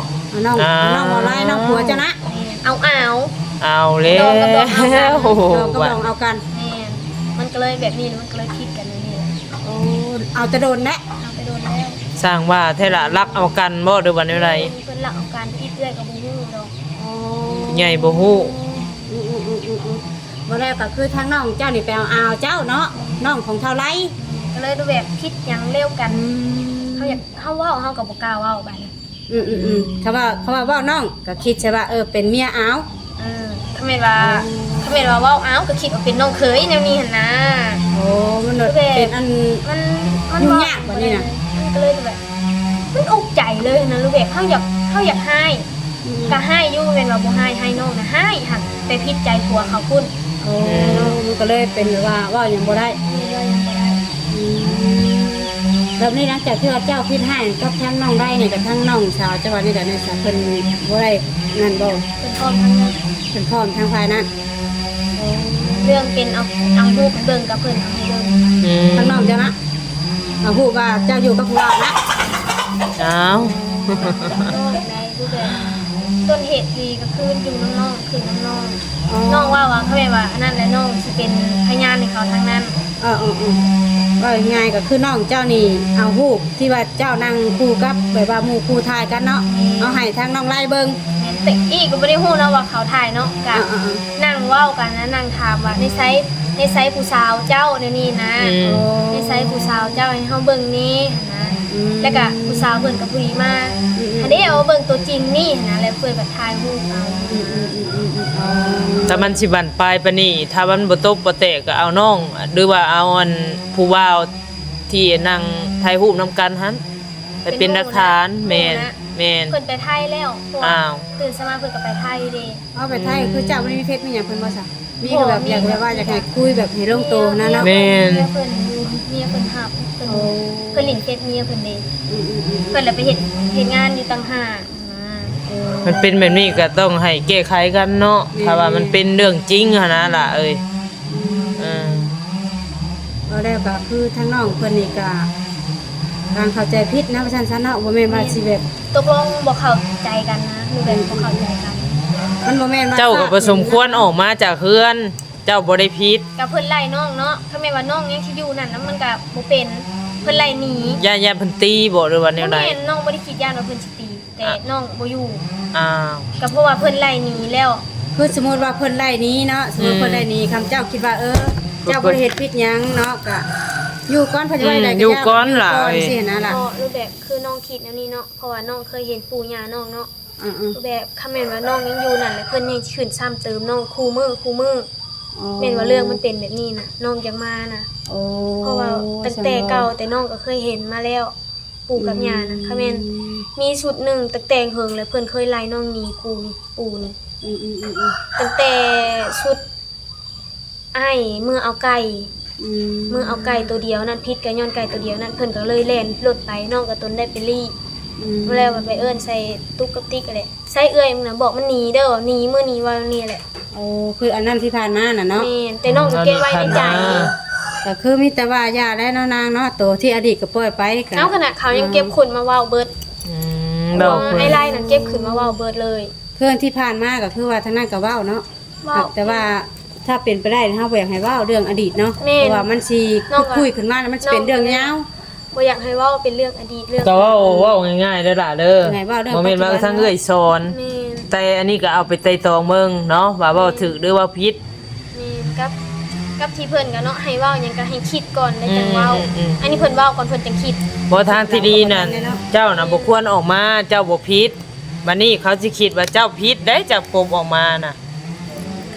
ເອົານ້ອງ ອ່າ ເອົານ້ອງບ່າວໄລ ນ້ອງຜົວເຈົ້ານະ? ແມ່ນ. ເອົາ ເອົາ ເອົາແລ້ວ ດອງກັບດອງເອົາກັນ. ດອງກັບດອງເອົາກັນ. ແມ່ນ. ມັນກໍເລີຍແບບນີ້ ມັນກໍເລີຍຜິດກັນແນວນີ້ແຫຼະ. ໂອ້ ເອົາແຕ່ດົນແຫຼະ. ເອົາແຕ່ດົນແລ້ວ. ຊ່າງວ່າແທ້ລະ ລັກເອົາກັນບໍ່ ຫຼືວ່າແນວໃດ? ແມ່ນ ເພິ່ນລັກເອົາກັນ ຜິດເອື້ອຍກໍບໍ່ຮູ້ດອກ. ໂອ້ ໃຫຍ່ບໍ່ຮູ້. ອືມໆໆໆ ບໍ່ແລ້ວກໍຄືທາງນ້ອງເຈົ້ານີ້ໄປເອົາອາວເຈົ້າເນາະ ນ້ອງຂອງທ້າວໄລ ກໍເລີຍແບບຄິດຫຍັງແລ້ວກັນ. ອືມ ເຮົາຢາກ ເຮົາເວົ້າ ເຮົາກໍບໍ່ກ້າເວົ້າບາດນີ້. ອືມໆໆ ຄຳວ່າ ຄຳວ່າເວົ້ານ້ອງກໍຄິດໃສ່ວ່າ ເອີ ເປັນເມຍອາວ. ເອີ ຄຳແມ່ນວ່າ ໂອ້ ຄຳແມ່ນວ່າເວົ້າອາວ ກໍຄິດວ່າເປັນນ້ອງເຂີຍແນວນີ້ຫັ້ນນາ. ໂອ້ ມັນແບບ ເປັນອັນ ມັນ ມັນຫຍຸ້ງຍາກບາດນີ້ນະ. ມັນກໍເລີຍແບບ ມັນອຸກໃຈເລີຍຫັ້ນນະ ຫຼືແບບເຮົາຢາກ ເຮົາຢາກຮ້າຍ ອືມ ກໍຮ້າຍຢູ່ ແມ່ນວ່າບໍ່ຮ້າຍ ຮ້າຍນ້ອງນະ ຮ້າຍ ຫາກໄປຜິດໃຈຜົວເຂົາພຸ້ນ. ໂອ້ ມັນກໍເລີຍເປັນແບບວ່າເວົ້າຫຍັງບໍ່ໄດ້ ເວົ້າຫຍັງບໍ່ໄດ້. ອືມ ແບບນີ້ຫຼັງຈາກທີ່ວ່າເຈົ້າຜິດຮ້າຍກັບທາງນ້ອງໄດ້ນີ້ ກັບທາງນ້ອງສາວເຈົ້າວ່ານີ້ກໍ ແມ່ນສາວເພິ່ນບໍ່ໄດ້ນັ້ນບໍ່? ເພິ່ນພ້ອມທັງນັ້ນ ເພິ່ນພ້ອມທັງຝ່າຍນັ້ນ. ໂອ້ ເລື່ອງເປັນເອົາ ເອົາຮູບໃຫ້ເບິ່ງ ກໍເພິ່ນເອົາໃຫ້ເບິ່ງ. ອືມ ທາງນ້ອງເຈົ້ານະ ເອົາຮູ້ວ່າເຈົ້າຢູ່ກັບຜູ້ບ່າວນະ. ອ້າວ ນ້ອງໄດ້ ຄືແບບ ຕົ້ນເຫດອີ່ຫຼີກໍຄືຢູ່ນຳນ້ອງ ຂຶ້ນນຳນ້ອງ. ອໍ ນ້ອງເວົ້າວ່າ ເຂົາແບບວ່າອັນນັ້ນແຫຼະ ນ້ອງຊິເປັນພະຍານໃຫ້ເຂົາທາງນັ້ນ. ເອີໆໆ ເວົ້າງ່າຍໆ ກໍຄືນ້ອງເຈົ້ານີ້ເອົາຮູບທີ່ວ່າເຈົ້ານັ່ງຄູ່ກັບ ແບບວ່າໝູ່ຄູ່ຖ່າຍກັນເນາະ ແມ່ນ ເອົາໃຫ້ທາງນ້ອງໄລເບິ່ງ. ແມ່ນ ແຕ່ອີ່ກໍບໍ່ໄດ້ຮູ້ເນາະວ່າເຂົາຖ່າຍເນາະ ກະ ເອີໆໆ ນັ່ງເວົ້າກັນນະ ນັ່ງຖາມວ່າ ໃນໃສ ໃນໃສຜູ້ສາວເຈົ້າ ແນວນີ້ນະ. ອືມ ໂອ້ ໃນໃສຜູ້ສາວເຈົ້າ ໃຫ້ເຮົາເບິ່ງແດ່ຫັ້ນນະ. ອືມ ແລ້ວກະຜູ້ສາວເພິ່ນກໍຜູ້ນີ້ມາ ອືມໆ ອັນນີ້ເອົາເບິ່ງຕົວຈິງນີ້ຫັ້ນນະ ແລ້ວເພິ່ນກໍຖ່າຍຮູບເອົາ. ອືມໆໆໆ ອໍ ຖ້າມັນຊິບັ້ນປາຍປານນີ້ ຖ້າມັນບໍ່ຕົກບໍ່ແຕກ ກໍເອົານ້ອງ ຫຼືວ່າເອົາອັນຜູ້ບ່າວທີ່ນັ່ງຖ່າຍຮູບນຳກັນຫັ້ນ. ໄປເປັນຫຼັກຖານ. ແມ່ນ ແມ່ນ ເພິ່ນໄປໄທແລ້ວ ເພາະວ່າ ອ້າວ ຕື່ນເຊົ້າມາເພິ່ນກໍໄປໄທເດ້. ເອົາໄປໄທ ອືມ ຄືເຈົ້າບໍ່ໄດ້ມີເຟສມີຫຍັງເພິ່ນບໍ່ຊະ? ມີ ກໍແບບ ມີ ຢາກແບບວ່າ ຢາກໃຫ້ຄຸຍແບບໃຫ້ລົງໂຕຫັ້ນນະເນາະ. ແມ່ນ ເມຍເພິ່ນຢູ່ ເມຍເພິ່ນຮັບ ເພິ່ນ ໂອ້ ເພິ່ນຫຼິ້ນເຟສເມຍເພິ່ນເດ້. ອືມໆໆ ເພິ່ນລະໄປເຮັດ ເຮັດງານຢູ່ຕ່າງຫາກນະ. ເອີ ມັນເປັນແບບນີ້ກໍຕ້ອອງໃຫ້ແກ້ໄຂກັນເນາະ. ແມ່ນ ຖ້າວ່າມັນເປັນເລື່ອງຈິງຫັ້ນນະຫຼ້າເອີຍ. ອືມ ເອີ ເວົ້າແລ້ວກໍຄືທາງນ້ອງເພິ່ນນີ້ກໍ ການເຂົ້າໃຈຜິດນະ ວ່າຊັ້ນຊະເນາະ. ບໍ່ແມ່ນວ່າ ແມ່ນ ຊິແບບ ຕົກລົງບໍ່ເຂົ້າໃຈກັນນະ ຫຼືແບບ ອືມ ບໍ່ເຂົ້າໃຈກັນ. ມັນບໍ່ແມ່ນວ່າ ເຈົ້າກໍບໍ່ສົມຄວນອອກມາຈາກເຮືອນ ເຈົ້າບໍ່ໄດ້ຜິດ. ກໍເພິ່ນໄລ່ນ້ອງເນາະ ຖ້າແມ່ນວ່ານ້ອງຍັງຊິຢູ່ນັ້ນນະ ມັນກໍບໍ່ເປັນ. ເພິ່ນໄລ່ໜີ. ຢ້ານ ຢ້ານເພິ່ນຕີບໍ່ ຫຼືວ່າແນວໃດ? ບໍ່ແມ່ນ ນ້ອງບໍ່ໄດ້ຄິດຢ້ານວ່າເພິ່ນຊິ ຕີ ແຕ່ ອ່ະ ນ້ອງບໍ່ຢູ່. ອ້າວ ກໍເພາະວ່າເພິ່ນໄລ່ໜີແລ້ວ. ຄືສົມມຸດວ່າເພິ່ນໄລ່ໜີເນາະ ສົມມຸດ ອືມ ເພິ່ນໄລ່ໜີ ຄຳເຈົ້າຄິດວ່າ ເອີ ເຈົ້າບໍ່ໄດ້ເຮັດຜິດຫຍັງເນາະ ກໍຢູ່ກ່ອນ ເພິ່ນຊິວ່າໃດ ອືມ ກໍ ຢູ່ກ່ອນຫຼະ ຢູ່ກ່ອນ ເອີຍ ຊິຫັ້ນນະລະ. ກໍຄືແບບ ຄືນ້ອງຄິດແນວນີ້ເນາະ ເພາະວ່ານ້ອງເຄີຍເຫັນປູ່ຍ່ານ້ອງເນາະ. ອືມໆ ແບບ ຄັນແມ່ນວ່ານ້ອງຍັງຢູ່ນັ້ນ ແລ້ວເພິ່ນຍັງຊິຂຶ້ນຊ້ຳເຕີມນ້ອງຄູ່ມື້ ຄູ່ມື້. ອໍ ແມ່ນວ່າເລື່ອງມັນເປັນແບບນີ້ນະ ນ້ອງຈັ່ງມານະ. ໂອ້ ເພາະວ່າຕັ້ງແຕ່ເກົ່າ ແຕ່ນ້ອງກໍເຄີຍເຫັນມາແລ້ວ ປູ່ກັບຍ່ານະ. ອືມ ຄັນແມ່ນມີຊຸດໜຶ່ງ ຕັ້ງແຕ່ເຫິງແລ້ວ ເພິ່ນເຄີຍໄລ່ນ້ອງໜີ ປູ່ນີ້ ປູ່ນີ້. ອືມໆໆໆ ຕັ້ງແຕ່ຊຸດອ້າຍເມືອເອົາໄກ່ ອືມ ເມືອເອົາໄກ່ໂຕດຽວນັ້ນ ຜິດກໍຍ້ອນໄກ່ໂຕດຽວນັ້ນ ເພິ່ນກໍເລີຍແລ່ນລົດໄປ ນ້ອງກໍຕົນໄດ້ໄປລີ້. ອືມ ແລ້ວກໍໄປເອີ້ນໃສ່ຕຸກກັບຕິກຫັ້ນແຫຼະ ໃສ່ເອື້ອຍມຶງນະ ບອກມັນໜີເດີ ໜີ ມື້ໜີ ເວົ້າແນວນີ້ແຫຼະ. ໂອ້ ຄືອັນນັ້ນທີ່ຜ່ານມານະເນາະ. ແມ່ນ ແຕ່ນ້ອງກໍເກັບໄວ້ໃນໃຈ. ກໍຄືມີແຕ່ວ່າຢ່າແລ້ວເນາະນາງເນາະ ໂຕທີ່ອະດີດກໍປ່ອຍໄປ. ເອົາ ຂະໜາດເຂົາຍັງເກັບຂຶ້ນມາເວົ້າເບິດ. ອືມ ເວົ້າ ເວົ້າ ອ້າຍໄລ່ນະເກັບຂຶ້ນມາເວົ້າເບິດເລີຍ. ເລື່ອງທີ່ຜ່ານມາກໍຄືວ່າທາງນັ້ນກໍເວົ້າເນາະ ເວົ້າ ແຕ່ວ່າຖ້າເປັນໄປໄດ້ເຮົາບໍ່ຢາກໃຫ້ເວົ້າເລື່ອງອະດີດເນາະ. ແມ່ນ ເພາະວ່າມັນຊິ ນ້ອງກໍ ຂຸດຄຸຍຂຶ້ນມາແລ້ວມັນຊິເປັນເລື່ອງຍາວ. ບໍ່ຢາກໃຫ້ເວົ້າເປັນເລື່ອງອະດີດ ເລື່ອງ ກໍເວົ້າ ເວົ້າງ່າຍໆເດີຫຼ້າເດີ ໃຫ້ເວົ້າເລື່ອງ ບໍ່ແມ່ນວ່າ ປັດຈຸບັນ ທາງເອື້ອຍສອນ. ແມ່ນ ແຕ່ອັນນີ້ກໍເອົາໄປໄຕ່ຕອງເບິ່ງເນາະ ວ່າເວົ້າ ແມ່ນ ຖືກ ຫຼືວ່າຜິດ. ແມ່ນ ກັບ ກັບທີ່ເພິ່ນກໍເນາະ ໃຫ້ເວົ້າຫຍັງກໍໃຫ້ຄິດກ່ອນ ແລ້ວຈັ່ງເວົ້າ. ອືມໆໆ ອັນນີ້ເພິ່ນເວົ້າກ່ອນ ເພິ່ນຈັ່ງຄິດ. ບໍ່ ທາງທີ່ດີນັ້ນ ເຈົ້ານະບໍ່ຄວນອອກມາ ເຈົ້າບໍ່ຜິດ. ບັດນີ້ເຂົາຊິຄິດວ່າເຈົ້າຜິດເດ້ ເຈົ້າປົມອອກມານະ.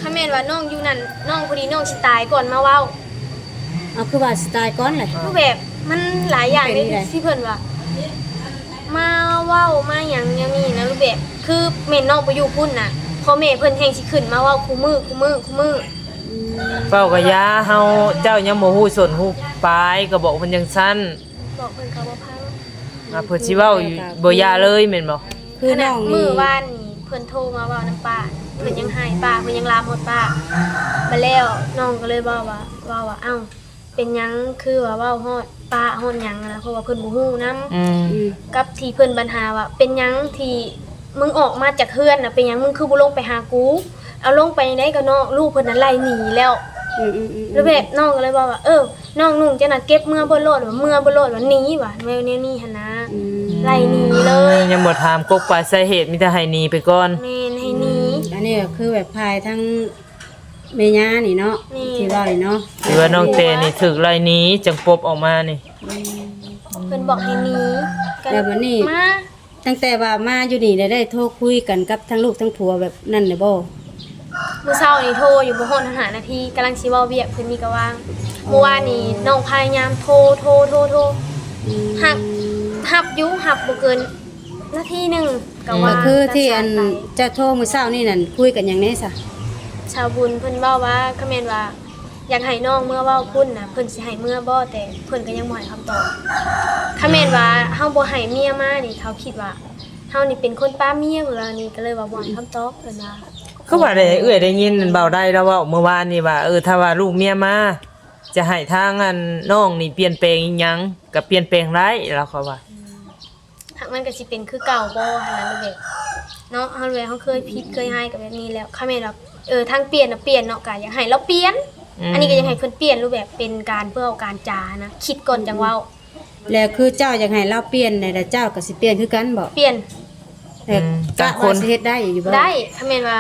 ຄັນແມ່ນວ່ານ້ອງຢູ່ນັ້ນ ນ້ອງ ພໍດີນ້ອງຊິຕາຍກ່ອນມາເວົ້າ. ເອົາ ຄືວ່າຊິຕາຍກ່ອນແຫຼະ? ຄືແບບມັນຫຼາຍຢ່າງເດ້ ເປັນຈັ່ງໃດ ທີ່ເພິ່ນວ່າມາເວົ້າມາຫຍັງແນວນີ້ນະ ແບບຄືແມ່ນນ້ອງໄປຢູ່ພຸ້ນນະ ພໍ່ແມ່ເພິ່ນແຮ່ງຊິຂຶ້ນມາເວົ້າຄູ່ມື້ ຄູ່ມື້ ຄູ່ມື້. ອືມ ເວົ້າກໍຢ່າ ເຮົາ ເຈົ້າຍັງບໍ່ຮູ້ສົ້ນຮູ້ປາຍ ກໍບອກເພິ່ນຈັ່ງຊັ້ນ. ບອກເພິ່ນກໍບໍ່ຟັງ. ອ່າ ເພິ່ນຊິເວົ້າຢູ່ ເວົ້າກໍບໍ່ຢ່າເລີຍແມ່ນບໍ່? ຄືນ້ອງນີ້ ຂະໜາດມື້ວານນີ້ເພິ່ນໂທມາເວົ້ານຳປ້າ ເພິ່ນຍັງໄຫ້ປ້າ ເພິ່ນຍັງລາມຮອດປ້າ. ບາດແລ້ວນ້ອງກໍເລີຍເວົ້າວ່າ ເວົ້າວ່າ ເອົ້າ ເປັນຫຍັງຄືວ່າເວົ້າຮອດປ້າຮອດຫຍັງນະ ເພາະວ່າເພິ່ນບໍ່ຮູ້ນຳ. ອືມ ອືມ ກັບທີ່ເພິ່ນບັນຫາວ່າ ເປັນຫຍັງທີ່ມຶງອອກມາຈາກເຮືອນນະ ເປັນຫຍັງມຶງຄືບໍ່ລົງໄປຫາກູ? ເອົາ ລົງໄປຈັ່ງໃດກໍນ້ອງ ລູກເພິ່ນນັ້ນໄລ່ໜີແລ້ວ. ອືມໆໆໆ ແລ້ວແບບນ້ອງກໍເລີຍເວົ້າວ່າ ເອີ ນ້ອງນຸ່ງເຈົ້ານະເກັບເມືອເບິດໂລດ ວ່າເມືອເບິດໂລດ ວ່າໜີວ່າ ແນວ ແນວນີ້ຫັ້ນນະ. ອືມ ໄລ່ໜີເລີຍ ຍັງບໍ່ຖາມກົກປາຍສາເຫດ ມີແຕ່ໃຫ້ໜີໄປກ່ອນ. ແມ່ນ ໃຫ້ໜີ. ອືມ ອັນນີ້ກໍຄືແບບຝ່າຍທາງແມ່ຍ່ານີ້ເນາະ ແມ່ນ ທີ່ເວົ້ານີ້ເນາະ ທີ່ວ່ານ້ອງແຕນີ້ຖືກໄລ່ໜີ ຈັ່ງປົບອອກມານີ້. ອືມ ເພິ່ນບອກໃຫ້ໜີ ກໍ ແລ້ວບັດນີ້ ມາ ຕັ້ງແຕ່ວ່າມາຢູ່ນີ້ ໄດ້ ໄດ້ໂທຄຸຍກັນກັບທັງລູກທັງຜົວແບບນັ້ນແລ້ວບໍ່? ມື້ເຊົ້ານີ້ໂທຢູ່ ບໍ່ຮອດຫ້ານາທີ ກຳລັງຊິເວົ້າວຽກ ເພິ່ນມີກະວ່າງ. ອືມ ມື້ວານນີ້ນ້ອງພະຍາຍາມໂທ ໂທ ໂທ ໂທ ອືມ ຮັບ ຮັບຢູ່ ຮັບບໍ່ເກີນນາທີໜຶ່ງ ອືມ ກະວ່າງ. ກໍຄືທີ່ອັນ ເຈົ້າໂທມື້ເຊົ້ານີ້ນັ້ນ ຄຸຍກັນຫຍັງແດ່ຊະ? ສາວບຸນເພິ່ນເວົ້າວ່າ ຄະແມ່ນວ່າ ຢາກໃຫ້ນ້ອງເມືອເວົ້າພຸ້ນນະ ເພິ່ນຊິໃຫ້ເມືອບໍ່? ແຕ່ເພິ່ນກໍຍັງບໍ່ໃຫ້ຄຳຕອບ. ຄັນແມ່ນວ່າເຮົາບໍ່ໃຫ້ເມຍມານີ້ ເຂົາຄິດວ່າເຮົານີ້ເປັນຄົນປາເມຍ ເພິ່ນວ່ານີ້ ກໍເລີຍວ່າບໍ່ໃຫ້ຄຳຕອບ ເພິ່ນວ່າ. ຄືວ່າໄດ້ ເອື້ອຍໄດ້ຍິນເບົາໄດລາວເວົ້າມື້ວານນີ້ວ່າ ເອີ ຖ້າວ່າລູກເມຍມາ ຈະໃຫ້ທາງອັນນ້ອງນີ້ປ່ຽນແປງອີ່ຫຍັງ ກໍປ່ຽນແປງໄດ້ ລາວເຂົາວ່າ. ອືມ ຫາກມັນກໍຊິເປັນຄືເກົ່າບໍ່ຫັ້ນນະ ແບບເນາະ ເຮົາແບບເຮົາເຄີຍຜິດເຄີຍຮ້າຍກໍແບບນີ້ແລ້ວ. ຄັນແມ່ນວ່າ ເອີ ທາງປ່ຽນນະປ່ຽນເນາະ ກໍຢາກໃຫ້ລາວປ່ຽນ. ອືມ ອັນນີ້ກໍຢາກໃຫ້ເພິ່ນປ່ຽນຮູບແບບເປັນການເວົ້າການຈານະ ຄິດກ່ອນຈັ່ງເວົ້າ. ແລ້ວຄືເຈົ້າຢາກໃຫ້ລາວປ່ຽນແລ້ວ ເຈົ້າກໍຊິປ່ຽນຄືກັນບໍ່? ປ່ຽນ. ແລ້ວ ອືມ ກະວ່າຊິເຮັດໄດ້ຢູ່ບໍ່? ໄດ້ ຄັນແມ່ນວ່າ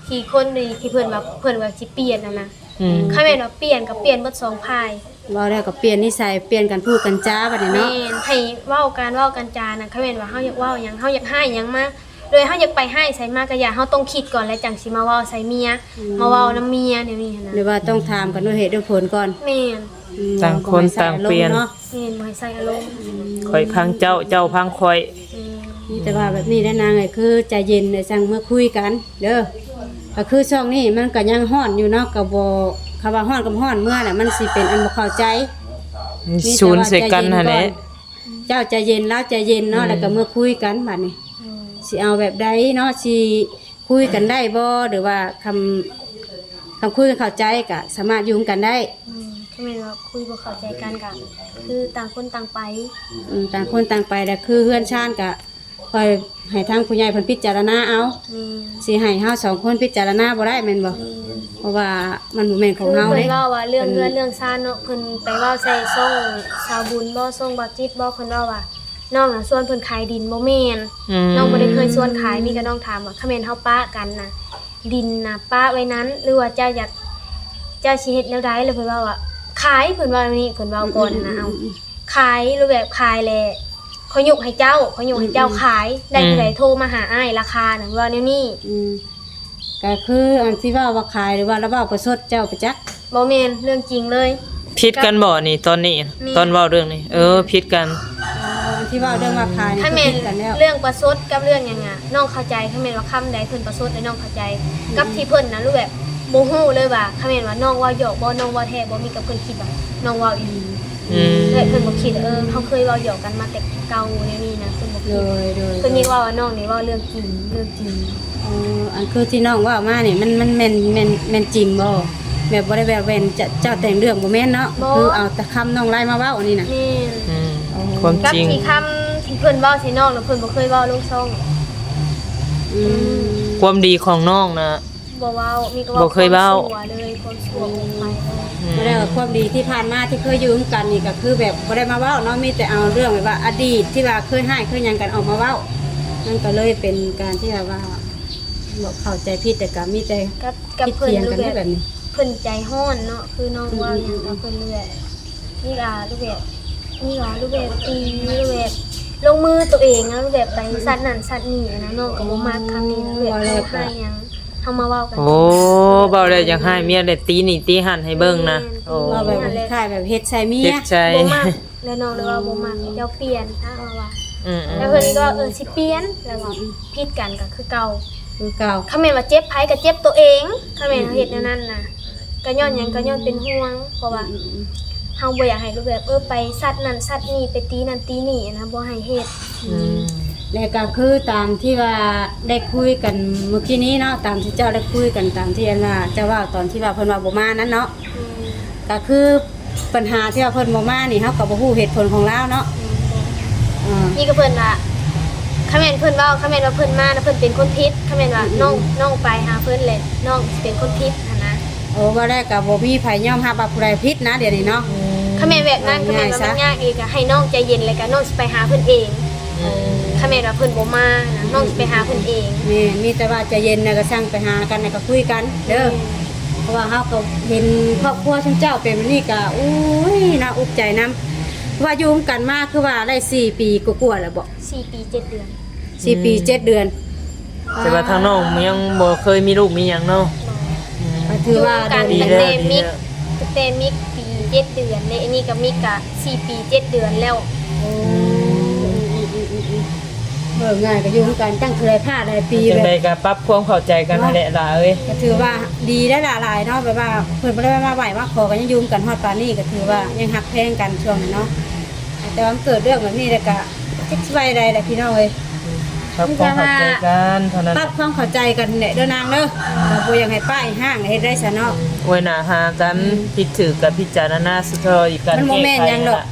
ທີ່ຄົນທີ່ເພິ່ນວ່າ ເພິ່ນວ່າຊິປ່ຽນຫັ້ນນະ. ອືມ ຄັນແມ່ນວ່າປ່ຽນກໍປ່ຽນເບິດສອງຝ່າຍ. ເວົ້າແລ້ວກໍປ່ຽນນິໄສ ປ່ຽນການພູດການຈາບັດນີ້ເນາະ. ແມ່ນ ໃຫ້ເວົ້າ ການເວົ້າການຈານະ ຄັນແມ່ນວ່າເຮົາຢາກເວົ້າຫຍັງ ເຮົາຢາກຮ້າຍຫຍັງມາ ໂດຍເຮົາຢາກໄປຮ້າຍໃສມາກໍຢ່າ ເຮົາຕ້ອງຄິດກ່ອນ ແລ້ວຈັ່ງຊິມາເວົ້າໃສ່ເມຍ. ອືມ ມາເວົ້ານຳເມຍແນວນີ້ຫັ້ນນະ ຫຼືວ່າຕ້ອງຖາມກັນດ້ວຍເຫດດ້ວຍຜົນກ່ອນ. ແມ່ນ ອືມ ຕ່າງຄົນຕ່າງປ່ຽນ ບໍ່ໃຫ້ໃສ່ອາລົມເນາະ ແມ່ນ ບໍ່ໃຫ້ໃສ່ອາລົມ ຂ້ອຍຟັງເຈົ້າ ເຈົ້າຟັງຂ້ອຍ ແມ່ນ ມີແຕ່ວ່າແບບນີ້ແຫຼະນາງເອີຍ ຄືໃຈເຢັນແລ້ວຈັ່ງມາຄຸຍກັນເດີ ກໍຄືຊ່ວງນີ້ມັນກໍຍັງຮ້ອນຢູ່ເນາະ ກໍບໍ່ ຄຳວ່າຮ້ອນກໍຮ້ອນ ເມື່ອແຫຼະມັນຊິເປັນອັນບໍ່ເຂົ້າໃຈ ມັນຊິສູນໃສ່ກັນຫັ້ນແຫຼະ ເຈົ້າໃຈເຢັນ ລາວໃຈເຢັນເນາະ ອືມ ແລ້ວກໍມາຄຸຍກັນບາດນີ້ ອືມ ຊິເອົາແບບໃດເນາະ ຊິຄຸຍກັນໄດ້ບໍ່ ຫຼືວ່າຄຳ ຄຳຄຸຍເຂົ້າໃຈກໍສາມາດຢູ່ນຳກັນໄດ້ ອືມ ກໍແມ່ນວ່າຄຸຍບໍ່ເຂົ້າໃຈກັນກໍຄືຕ່າງຄົນຕ່າງໄປ ອືມ ຕ່າງຄົນຕ່າງໄປ ແລ້ວຄືເຮືອນຊານກໍຄ່ອຍໃຫ້ທາງຜູ້ໃຫຍ່ເພິ່ນພິຈາລະນາເອົາ ອືມ ຊິໃຫ້ເຮົາສອງຄົນພິຈາລະນາບໍ່ໄດ້ແມ່ນບໍ່ ອືມ ເພາະວ່າມັນບໍ່ແມ່ນຂອງເຮົາເດ້ ຄືເພິ່ນເວົ້າວ່າເລື່ອງເຮືອນເລື່ອງຊານເນາະ ເພິ່ນໄປເວົ້າໃສ່ຊ່ອງສາວບຸນບໍ່ ຊ່ອງບ່າວຈິດບໍ່ ເພິ່ນເວົ້າວ່າ ນ້ອງນະຊວນເພິ່ນຂາຍດິນ ບໍ່ແມ່ນ ອືມ ນ້ອງບໍ່ໄດ້ເຄີຍຊວນຂາຍ ມີແຕ່ນ້ອງຖາມວ່າ ຄັນແມ່ນເຮົາປະກັນນະ ດິນນະປະໄວ້ນັ້ນ ຫຼືວ່າເຈົ້າຢາກ ເຈົ້າຊິເຮັດແນວໃດ ແລ້ວເພິ່ນເວົ້າວ່າ ຂາຍ ເພິ່ນເວົ້າແນວນີ້ ເພິ່ນເວົ້າກ່ອນນະ ອືມ ເອົາ ອືມ ຂາຍ ຮູບແບບຂາຍແຫຼະ ຂ້ອຍຍົກໃຫ້ເຈົ້າ ຂ້ອຍຍົກໃຫ້ເຈົ້າ ອືມ ຂາຍ ໄດ້ເທົ່າໃດ ອືມ ໂທມາຫາອ້າຍລາຄານະ ເພິ່ນເວົ້າແນວນີ້ ອືມ ກໍຄືອັນທີ່ເວົ້າວ່າຂາຍ ຫຼືວ່າລາວເວົ້າປະຊົດເຈົ້າປະຈັກ ບໍ່ແມ່ນ ເລື່ອງຈິງເລີຍ ຜິດກັນບໍ່ນີ້ຕອນນີ້ ແມ່ນ ຕອນເວົ້າເລື່ອງນີ້ ເອີ ຜິດກັນ ອໍ ອັນທີ່ເວົ້າເລື່ອງວ່າຂາຍນີ້ ຄັນແມ່ນ ຄືຜິດກັນແລ້ວ ເລື່ອງປະຊົດກັບເລື່ອງຫຍັງອະ ນ້ອງເຂົ້າໃຈ ຄັນແມ່ນວ່າຄຳໃດເພິ່ນປະຊົດແລ້ວນ້ອງເຂົ້າໃຈ ອືມ ກັບທີ່ເພິ່ນນະ ຮູ້ແບບບໍ່ຮູ້ເລີຍວ່າ ຄັນແມ່ນວ່ານ້ອງເວົ້າຫຍອກບໍ່ ນ້ອງເວົ້າແທ້ບໍ່ ມີແຕ່ເພິ່ນຄິດວ່ານ້ອງເວົ້າອີ່ຫຼີ ອືມ ແລະເພິ່ນບໍ່ຄິດ ເອີ ເຮົາເຄີຍເວົ້າຫຍອກກັນມາແຕ່ເກົ່າແນວນີ້ນະ ເພິ່ນບໍ່ຄິດ ໂດຍ ໂດຍ ເພິ່ນມີແຕ່ເວົ້າວ່ານ້ອງນີ້ເວົ້າເລື່ອງຈິງ ເລື່ອງຈິງ ອໍ ອັນຄືທີ່ນ້ອງເວົ້າມານີ້ ມັນ ມັນແມ່ນ ແມ່ນ ແມ່ນຈິງບໍ່? ແບບບໍ່ໄດ້ແບບແວ່ນ ຈະ ເຈົ້າແຕ່ງເລື່ອງບໍ່ແມ່ນເນາະ? ບໍ່ ຄືເອົາແຕ່ຄຳນ້ອງລາຍມາເວົ້າອັນນີ້ນະ? ແມ່ນ ອືມ ຄວາມຈິງ ກັບທີ່ຄຳທີ່ເພິ່ນເວົ້າໃສ່ນ້ອງນະ ເພິ່ນບໍ່ເຄີຍເວົ້າລົງຊ່ອງ ອືມ ຄວາມດີຂອງນ້ອງນະ ບໍ່ເວົ້າ ມີແຕ່ເວົ້າ ບໍ່ເຄີຍເວົ້າ ຄວາມຊົ່ວເລີຍ ຄວາມຊົ່ວອອກໄປເລີຍ ອືມ ແລ້ວຄວາມດີທີ່ຜ່ານມາທີ່ເຄີຍຢູ່ນຳກັນນີ້ ກໍຄືແບບບໍ່ໄດ້ມາເວົ້າເນາະ ມີແຕ່ເອົາເລື່ອງແບບວ່າອະດີດທີ່ວ່າເຄີຍຮ້າຍເຄີຍຫຍັງກັນອອກມາເວົ້າ ມັນກໍເລີຍເປັນການທີ່ແບບວ່າ ເຂົ້າໃຈຜິດ ແຕ່ກໍມີແຕ່ ກັບ ກັບເພິ່ນ ຜິດຖຽງກັນແບບນີ້ ເພິ່ນໃຈຮ້ອນເນາະ ຄືນ້ອງເວົ້າຫຍັງກັບເພິ່ນແບບ ອືມ ນີ້ລະ ຮູບແບບ ນີ້ລະ ຮູບແບບຕີ ຮູບແບບລົງມືໂຕເອງນະ ຮູບແບບໄປຊັດນັ້ນຊັດນີ້ນະ ນ້ອງກໍບໍ່ມັກຄຳນີ້ນະ ແບບເຮົາຮ້າຍຫຍັງ ເຮົາມາເວົ້າກັນ ໂອ້ ເວົ້າແລ້ວຢາກຮ້າຍເມຍ ແລ້ວຕີນີ້ຕີຫັ້ນໃຫ້ເບິ່ງນະ ແມ່ນ ໂອ້ ເວົ້າແບບຄ້າຍໆແບບເຮັດໃສ່ເມຍ ເຮັດໃສ່ ບໍ່ມັກ ແລ້ວນ້ອງເລີຍວ່າບໍ່ມັກ ເຈົ້າປ່ຽນຊະ ວ່າ ອືມໆ ແລ້ວເພິ່ນກໍເອີ ຊິປ່ຽນ ແລ້ວກໍຜິດກັນກໍຄືເກົ່າ ຄືເກົ່າ ຄັນແມ່ນວ່າເຈັບໃຜກໍເຈັບໂຕເອງ ຄັນແມ່ນເຮົາເຮັດແນວນັ້ນນະ ກໍຍ້ອນຫຍັງ ກໍຍ້ອນເປັນຫ່ວງ ເພາະວ່າ ອືມໆໆ ເຮົາບໍ່ຢາກໃຫ້ຮູບແບບ ເອີ ໄປຊັດນັ້ນຊັດນີ້ ໄປຕີນັ້ນຕີນີ້ນະ ບໍ່ໃຫ້ເຮັດ ອືມ ແລ້ວກໍຄືຕາມທີ່ວ່າໄດ້ຄຸຍກັນມື້ກີ້ນີ້ເນາະ ຕາມທີ່ເຈົ້າໄດ້ຄຸຍກັນ ຕາມທີ່ອັນວ່າເຈົ້າເວົ້າຕອນທີ່ວ່າເພິ່ນວ່າບໍ່ມານັ້ນເນາະ ອືມ ກໍຄື ບັນຫາທີ່ວ່າເພິ່ນບໍ່ມານີ້ ເຮົາກໍບໍ່ຮູ້ເຫດຜົນຂອງລາວເນາະ ອືມ ເອີ ນີ້ກໍເພິ່ນວ່າ ຄັນແມ່ນເພິ່ນເວົ້າ ຄັນແມ່ນວ່າເພິ່ນມານະ ເພິ່ນເປັນຄົນຜິດ ຄັນແມ່ນວ່າ ອືມໆໆ ນ້ອງ ນ້ອງໄປຫາເພິ່ນແຫຼະ ນ້ອງຊິເປັນຄົນຜິດຫັ້ນນະ ໂອ້ ເວົ້າແລ້ວກໍບໍ່ມີໃຜຍອມຮັບວ່າຜູ້ໃດຜິດນະ ດຽວນີ້ເນາະ ອືມ ຄັນແມ່ນແບບນັ້ນ ເວົ້າງ່າຍໆຊະ ຄັນແມ່ນວ່າມັນຍາກອີກ ກໍໃຫ້ນ້ອງໃຈເຢັນ ແລ້ວກໍນ້ອງຊິໄປຫາເພິ່ນເອງ ອືມ ຄັນແມ່ນວ່າເພິ່ນບໍ່ມານະ ອືມໆໆ ນ້ອງຊິໄປຫາເພິ່ນເອງ ແມ່ນ ມີແຕ່ວ່າໃຈເຢັນ ແລ້ວກໍສັ່ງໄປຫາກັນ ແລ້ວກໍຄຸຍກັນເດີ ອືມ ເພາະວ່າເຮົາກໍເຫັນຄອບຄົວຊຸມເຈົ້າເປັນແບບນີ້ກໍ ໂອ້ຍ ໜ້າອຸກໃຈນຳ ວ່າຢູ່ນຳກັນມາຄືວ່າໄດ້ສີ່ປີກວ່າໆແລ້ວບໍ? ສີ່ປີເຈັດເດືອນ ສີ່ປີເຈັດເດືອນ ອືມ ແຕ່ວ່າທາງນ້ອງຍັງບໍ່ເຄີຍມີລູກມີຫຍັງເນາະ ບໍ່ ອືມ ກໍຖືວ່າ ຢູ່ນຳກັນຕັ້ງແຕ່ມິກ ຕັ້ງແຕ່ມິກປີເຈັດເດືອນເດ້ ອັນນີ້ກໍມິກກໍສີ່ປີເຈັດເດືອນແລ້ວ ໂອ້ ອືມໆໆ ເວົ້າງ່າຍກໍຢູ່ນຳກັນຕັ້ງເທົ່າໃດ ພາດຫຼາຍປີ ຈັ່ງໃດກໍປັບຄວາມເຂົ້າໃຈກັນຫັ້ນແຫຼະຫຼ້າເອີຍ ກໍຖືວ່າດີໄດ້ຫຼາຍໆເນາະ ແບບວ່າເພິ່ນບໍ່ໄດ້ມາໄຫວ້ມາຂໍ ກໍຍັງຢູ່ນຳກັນຮອດປານນີ້ ກໍຖືວ່າຍັງຮັກແພງກັນຊ່ວງນີ້ເນາະ ແຕ່ວ່າມັນເກີດເລື່ອງແບບນີ້ແລ້ວກໍຈັກຊິວ່າໃດລະພີ່ນ້ອງເອີຍ ປັບຄວາມເຂົ້າໃຈກັນເທົ່ານັ້ນ ປັບຄວາມເຂົ້າໃຈກັນແຫຼະເດີນາງເດີ ກໍບໍ່ຢາກໃຫ້ປ້າຍຮ້າງ ເຮັດໄດ້ຊະເນາະ ອືມ ອວຍໜ້າຫາກັນ ອືມ ຜິດຖືກກໍພິຈາລະນາສຸດທ້າຍ ການ ມັນບໍ່ແມ່ນຫຍັງດອກ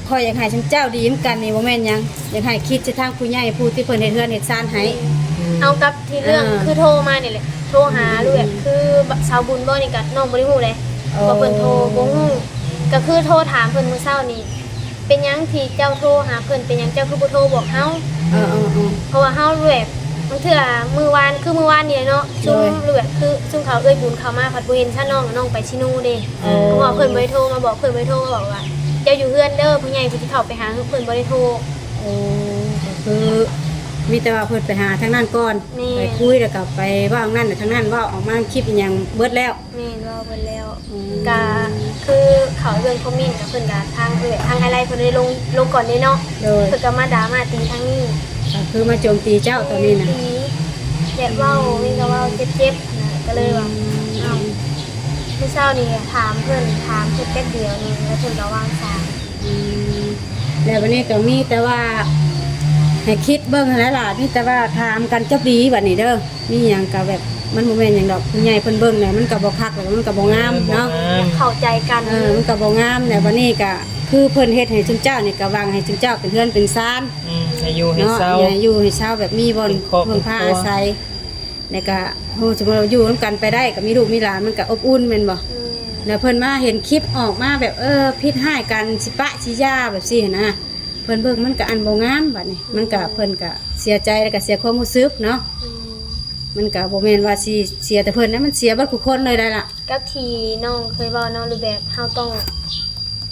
ແກ້ໄຂຫັ້ນລະ ຂ້ອຍຢາກໃຫ້ຊຸມເຈົ້າດີນຳກັນນີ້ ບໍ່ແມ່ນຫຍັງ ຢາກໃຫ້ຄິດໃສ່ທາງຜູ້ໃຫຍ່ຜູ້ທີ່ເພິ່ນເຮັດເຮືອນເຮັດຊານໃຫ້ ອືມ ເອົາກັບທີ່ເລື່ອງ ອ່າ ຄືໂທມານີ້ແຫຼະ ໂທຫາ ອືມໆໆ ຫຼືແບບຄືສາວບຸນບໍ່ນີ້ກໍນ້ອງບໍ່ໄດ້ຮູ້ເດ້ ໂອ້ ວ່າເພິ່ນໂທບໍ່ຮູ້ ກໍຄືໂທຖາມເພິ່ນມື້ເຊົ້ານີ້ ເປັນຫຍັງທີ່ເຈົ້າໂທຫາເພິ່ນ ເປັນຫຍັງເຈົ້າຄືບໍ່ໂທບອກເຮົາ ເອີໆໆ ເພາະວ່າເຮົາແບບ ບາງເທື່ອມື້ວານ ຄືມື້ວານນີ້ແຫຼະເນາະ ຊຸມ ໂດຍ ຫຼືແບບຄືຊຸມເຂົາເອື້ອຍບຸນເຂົ້າມາ ພັດບໍ່ເຫັນຊະນ້ອງ ນ້ອງໄປຊິນູເດ້ ເອີ ເພາະວ່າເພິ່ນບໍ່ໄດ້ໂທມາບອກ ເພິ່ນບໍ່ໄດ້ໂທມາບອກວ່າ ເຈົ້າຢູ່ເຮືອນເດີ ຜູ້ໃຫຍ່ເພິ່ນຊິເຂົ້າໄປຫາ ເພິ່ນບໍ່ໄດ້ໂທ ໂອ້ ກໍຄືມີແຕ່ວ່າເພິ່ນໄປຫາທາງນັ້ນກ່ອນ ແມ່ນ ໄປຄຸຍ ແລ້ວກໍໄປເວົ້າທາງນັ້ນ ທາງນັ້ນເວົ້າອອກມາ ຄລິບອີ່ຫຍັງເບິດແລ້ວ ແມ່ນ ເວົ້າ ເອົາເບິດແລ້ວ ອືມ ກະຄືເຂົາເບິ່ງຄອມເມັນ ກະເພິ່ນກະທາງເອື້ອຍ ທາງອ້າຍໄລເພິ່ນໄດ້ລົງ ລົງກ່ອນເດ້ເນາະ ໂດຍ ເພິ່ນກະມາດ່າມາຕີທາງນີ້ ກະຄືມາໂຈມຕີເຈົ້າຕອນນີ້ນະ ຕີ ແບບເວົ້າ ມີກະເວົ້າເຈັບໆນະ ກະເລີຍວ່າ ອືມ ເອົ້າ ມື້ເຊົ້ານີ້ຖາມເພິ່ນ ຖາມເພິ່ນແປັບດຽວໜຶ່ງ ແລ້ວເພິ່ນກະວາງສາຍ ອືມ ແລ້ວບາດນີ້ກະມີແຕ່ວ່າໃຫ້ຄິດເບິ່ງຫັ້ນແຫຼະຫຼາ ມີແຕ່ວ່າຖາມກັນຈົບດີບາດນີ້ເດີ. ມີຫຍັງກະແບບ ມັນບໍ່ແມ່ນຫຍັງດອກ ຜູ້ໃຫຍ່ເພິ່ນເບິ່ງແລ້ວມັນກະບໍ່ຄັກ ແລ້ວມັນກະບໍ່ງາມເນາະ ເອີ ບໍ່ງາມ ຢາກເຂົ້າໃຈກັນ ເອີ ມັນກະບໍ່ງາມ ແລ້ວບາດນີ້ກະຄືເພິ່ນເຮັດໃຫ້ຊຸມເຈົ້ານີ້ກະຫວັງໃຫ້ຊຸມເຈົ້າເປັນເຮືອນເປັນຊານ ອືມ ໃຫ້ຢູ່ໃຫ້ເຊົາ ເນາະ ໃຫ້ຢູ່ໃຫ້ເຊົາແບບມີບ່ອນເພິ່ງພາອາໄສ ແລ້ວກະ ໂຫ ສົມມຸດວ່າຢູ່ນຳກັນໄປໄດ້ ກະມີລູກມີຫຼານ ມັນກະອົບອຸ່ນແມ່ນບໍ່? ອືມ ແລ້ວເພິ່ນມາເຫັນຄລິບອອກມາແບບ ເອີ ຜິດຮ້າຍກັນ ຊິປະຊິຢ່າແບບຊີ້ຫັ້ນນະ ເພິ່ນເບິ່ງມັນກະອັນບໍ່ງາມ ບາດນີ້ ອືມ ມັນກະ ເພິ່ນກະເສຍໃຈ ແລ້ວກະເສຍຄວາມຮູ້ສຶກເນາະ ອືມ ມັນກະບໍ່ແມ່ນວ່າຊິເສຍແຕ່ເພິ່ນນະ ມັນເສຍເບິດທຸກຄົນເລີຍໄດ໋ລະ ກັບທີ່ນ້ອງເຄີຍເວົ້າເນາະ ຫຼືແບບເຮົາຕ້ອງ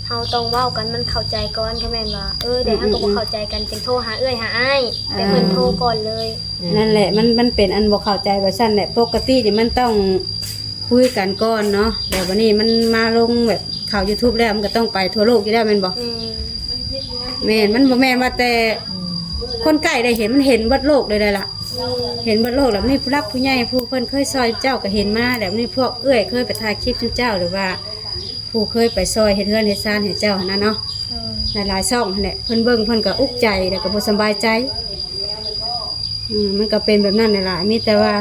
ເຮົາຕ້ອງເວົ້າກັນມັນເຂົ້າໃຈກ່ອນ ຖ້າແມ່ນວ່າ ເອີ ແບບເຮົາກະບໍ່ເຂົ້າໃຈກັນ ອືມໆໆ ຈຶ່ງໂທຫາເອື້ອຍຫາອ້າຍ ແຕ່ເພິ່ນ ເອີ ໂທກ່ອນເລີຍ ອືມ ນັ້ນແຫຼະ ມັນ ມັນເປັນອັນບໍ່ເຂົ້າໃຈແບບຊັ້ນແຫຼະ ປົກກະຕິນີ້ມັນຕ້ອງຄຸຍກັນກ່ອນເນາະ ແລ້ວບາດນີ້ມັນມາລົງແບບເຂົ້າຢູທູບແລ້ວ ມັນກະຕ້ອງໄປທົ່ວໂລກຢູ່ແລ້ວແມ່ນບໍ່? ແມ່ນ ແມ່ນ ມັນບໍ່ແມ່ນວ່າແຕ່ ອືມ ຄົນໃກ້ໄດ້ເຫັນ ມັນເຫັນເບິດໂລກເລີຍໄດ໋ລະ ແມ່ນ ເຫັນເບິດໂລກແລ້ວ ບາດນີ້ຜູ້ຫຼັກຜູ້ໃຫຍ່ ຜູ້ເພິ່ນເຄີຍຊ່ອຍເຈົ້າກະເຫັນມາ ແລ້ວບາດນີ້ພວກເອື້ອຍເຄີຍໄປຖ່າຍຄລິບຊຸມເຈົ້າ ຫຼືວ່າ ຜູ້ເຄີຍໄປຊ່ອຍເຮັດເຮືອນເຮັດຊານໃຫ້ເຈົ້າຫັ້ນນະເນາະ ເອີ ຫຼາຍໆຊ່ອງຫັ້ນແຫຼະ ເພິ່ນເບິ່ງເພິ່ນກະອຸກໃຈ ແລ້ວກະບໍ່ສະບາຍໃຈ ອືມ ມັນກະເປັນແບບນັ້ນແຫຼະຫຼາຍ ມີແຕ່ວ່າ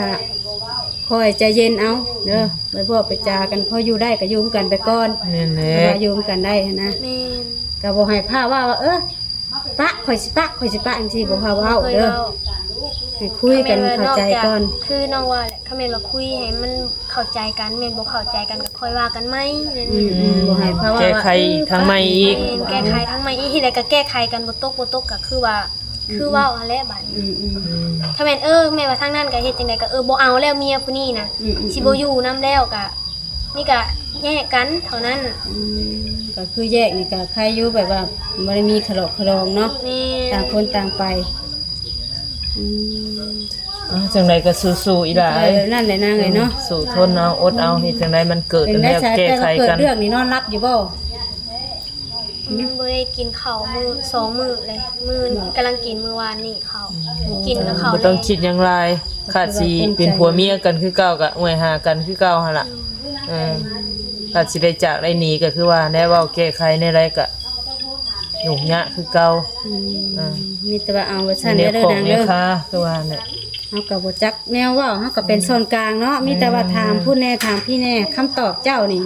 ຄ່ອຍໃຈເຢັນເອົາເດີ ໄປເວົ້າໄປຈາກັນ ພໍຢູ່ໄດ້ກະຢູ່ນຳກັນໄປກ່ອນ ແມ່ນແຫຼະ ວ່າຢູ່ນຳກັນໄດ້ຫັ້ນນະ ແມ່ນ ກະບໍ່ໃຫ້ພາເວົ້າວ່າ ເອີ ປະ ຂ້ອຍຊິປະ ຂ້ອຍຊິປະ ຈັ່ງຊີ້ ບໍ່ພາເວົ້າເດີ ບໍ່ເຄີຍເວົ້າ ໃຫ້ຄຸຍກັນເຂົ້າໃຈກ່ອນ ຄືນ້ອງວ່າແຫຼະ ຄັນແມ່ນວ່າຄຸຍໃຫ້ມັນເຂົ້າໃຈກັນ ແມ່ນບໍ່ເຂົ້າໃຈກັນກະຄ່ອຍວ່າກັນໃໝ່ ອືມໆ ອືມ ບໍ່ໃຫ້ພາເວົ້າ ແກ້ໄຂ ວ່າ ເອີ ທາງໃໝ່ອີກ ແມ່ນ ແກ້ໄຂທາງໃໝ່ອີກ ແລ້ວກະແກ້ໄຂກັນ ບໍ່ຕົກ ບໍ່ຕົກກະຄືວ່າ ອືມໆ ຄືເວົ້າຫັ້ນແຫຼະບາດນີ້ ອືມໆ ອືມ ຖ້າແມ່ນ ເອີ ແມ່ນວ່າທາງນັ້ນກະເຮັດຈັ່ງໃດກະ ເອີ ບໍ່ເອົາແລ້ວເມຍຜູ້ນີ້ນະ ອືມໆໆ ຊິບໍ່ຢູ່ນຳແລ້ວກະ ນີ້ກະແຍກກັນເທົ່ານັ້ນ ອືມ ກະຄືແຍກນີ້ກະໃຄຢູ່ ແບບວ່າບໍ່ໄດ້ມີຂະຫຼອກຂະຫຼອງເນາະ ແມ່ນ ຕ່າງຄົນຕ່າງໄປ ອືມ ເອົາ ຈັ່ງໃດກະສູ້ໆ ອີ່ຫຼ້າເອີຍ ແບບນັ້ນແຫຼະນາງເອີຍເນາະ ສູ້ທົນເອົາ ອົດເອົາ ເຮັດຈັ່ງໃດມັນເກີດແລ້ວ ແກ້ໄຂກັນ ເລື່ອງນີ້ນອນຫຼັບຢູ່ບໍ່? ອືມ ບໍ່ໄດ້ກິນເຂົ້າມື້ ສອງມື້ເລີຍ ມື້ ກຳລັງກິນມື້ວານນີ້ເຂົ້າ ອືມ ກິນກັບເຂົ້າ ບໍ່ຕ້ອງຄິດຫຍັງຫຼາຍ ຄາດຊິເປັນຜົວເມຍກັນຄືເກົ່າກະ ໂອ້ຍ ຫາກັນຄືເກົ່າຫັ້ນລະ ອືມ ເອີ ຄາດຊິໄດ້ຈາກໄດ້ໜີກະຄືວ່າແນວເວົ້າ ແກ້ໄຂແນວໃດກະຫຍຸ້ງຍາກຄືເກົ່າ ອືມ ເອີ ມີແຕ່ວ່າເອົາວ່າຊັ້ນເດີນາງເດີ ຄືວ່າແຫຼະ ເຮົາກະບໍ່ຈັກແນວເວົ້າ ເຮົາກະເປັນ ອືມ ສ່ວນກາງເນາະ ມີແຕ່ວ່າຖາມ ອືມ ພຸ້ນແດ່ ຖາມພີ້ແດ່ ຄຳຕອບເຈົ້ານີ້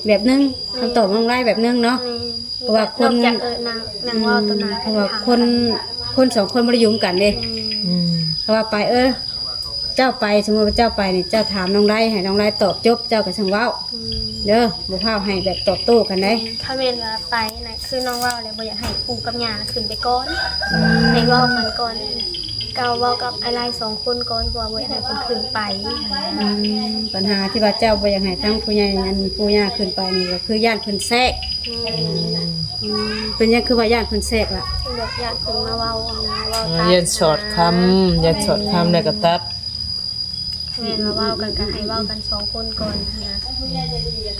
ແບບໜຶ່ງ ແມ່ນ ຄຳຕອບນ້ອງໄລແບບໜຶ່ງເນາະ ແມ່ນ ເພາະວ່າຄົນ ນອກຈາກ ເອີ ນາງ ນາງເວົ້າຕໍ່ໜ້າ ອືມ ເພາະວ່າຄົນ ຄົນສອງຄົນບໍ່ໄດ້ຢູ່ນຳກັນເດ້ ອືມ ອືມ ເພາະວ່າໄປ ເອີ ເຈົ້າໄປ ສົມມຸດວ່າເຈົ້າໄປນີ້ ເຈົ້າຖາມນ້ອງໄລ ໃຫ້ນ້ອງໄລຕອບຈົບ ເຈົ້າກະຈັ່ງເວົ້າ ອືມ ເດີ ບໍ່ພ້າວໃຫ້ແບບຕອບໂຕ້ກັນໄດ໋ ອືມ ຖ້າແມ່ນວ່າໄປນະ ຄືນ້ອງເວົ້າແຫຼະ ບໍ່ຢາກໃຫ້ປູ່ກັບຍ່ານະຂຶ້ນໄປກ່ອນ ອືມ ໃຫ້ເວົ້າກັນກ່ອນ ກະເວົ້າກັບອ້າຍໄລສອງຄົນກ່ອນ ເພາະວ່າບໍ່ຢາກໃຫ້ເພິ່ນຂຶ້ນໄປ ອືມ ບັນຫາທີ່ວ່າເຈົ້າບໍ່ຢາກໃຫ້ທາງຜູ້ໃຫຍ່ ອັນ ປູ່ຍ່າຂຶ້ນໄປນີ້ ກະຄືຢ້ານເພິ່ນແຊກ ອືມ ອືມ ເປັນຫຍັງຄືວ່າຢ້ານເພິ່ນແຊກລະ? ແບບຢ້ານເພິ່ນມາເວົ້ານະ ເວົ້າ ເອີ ຕາມ ຢ້ານສອດຄຳ ຢ້ານສອດຄຳແລ້ວກະຕັດ ແມ່ນວ່າເວົ້າກັນກະໃຫ້ເວົ້າກັນສອງຄົນກ່ອນຫັ້ນນະ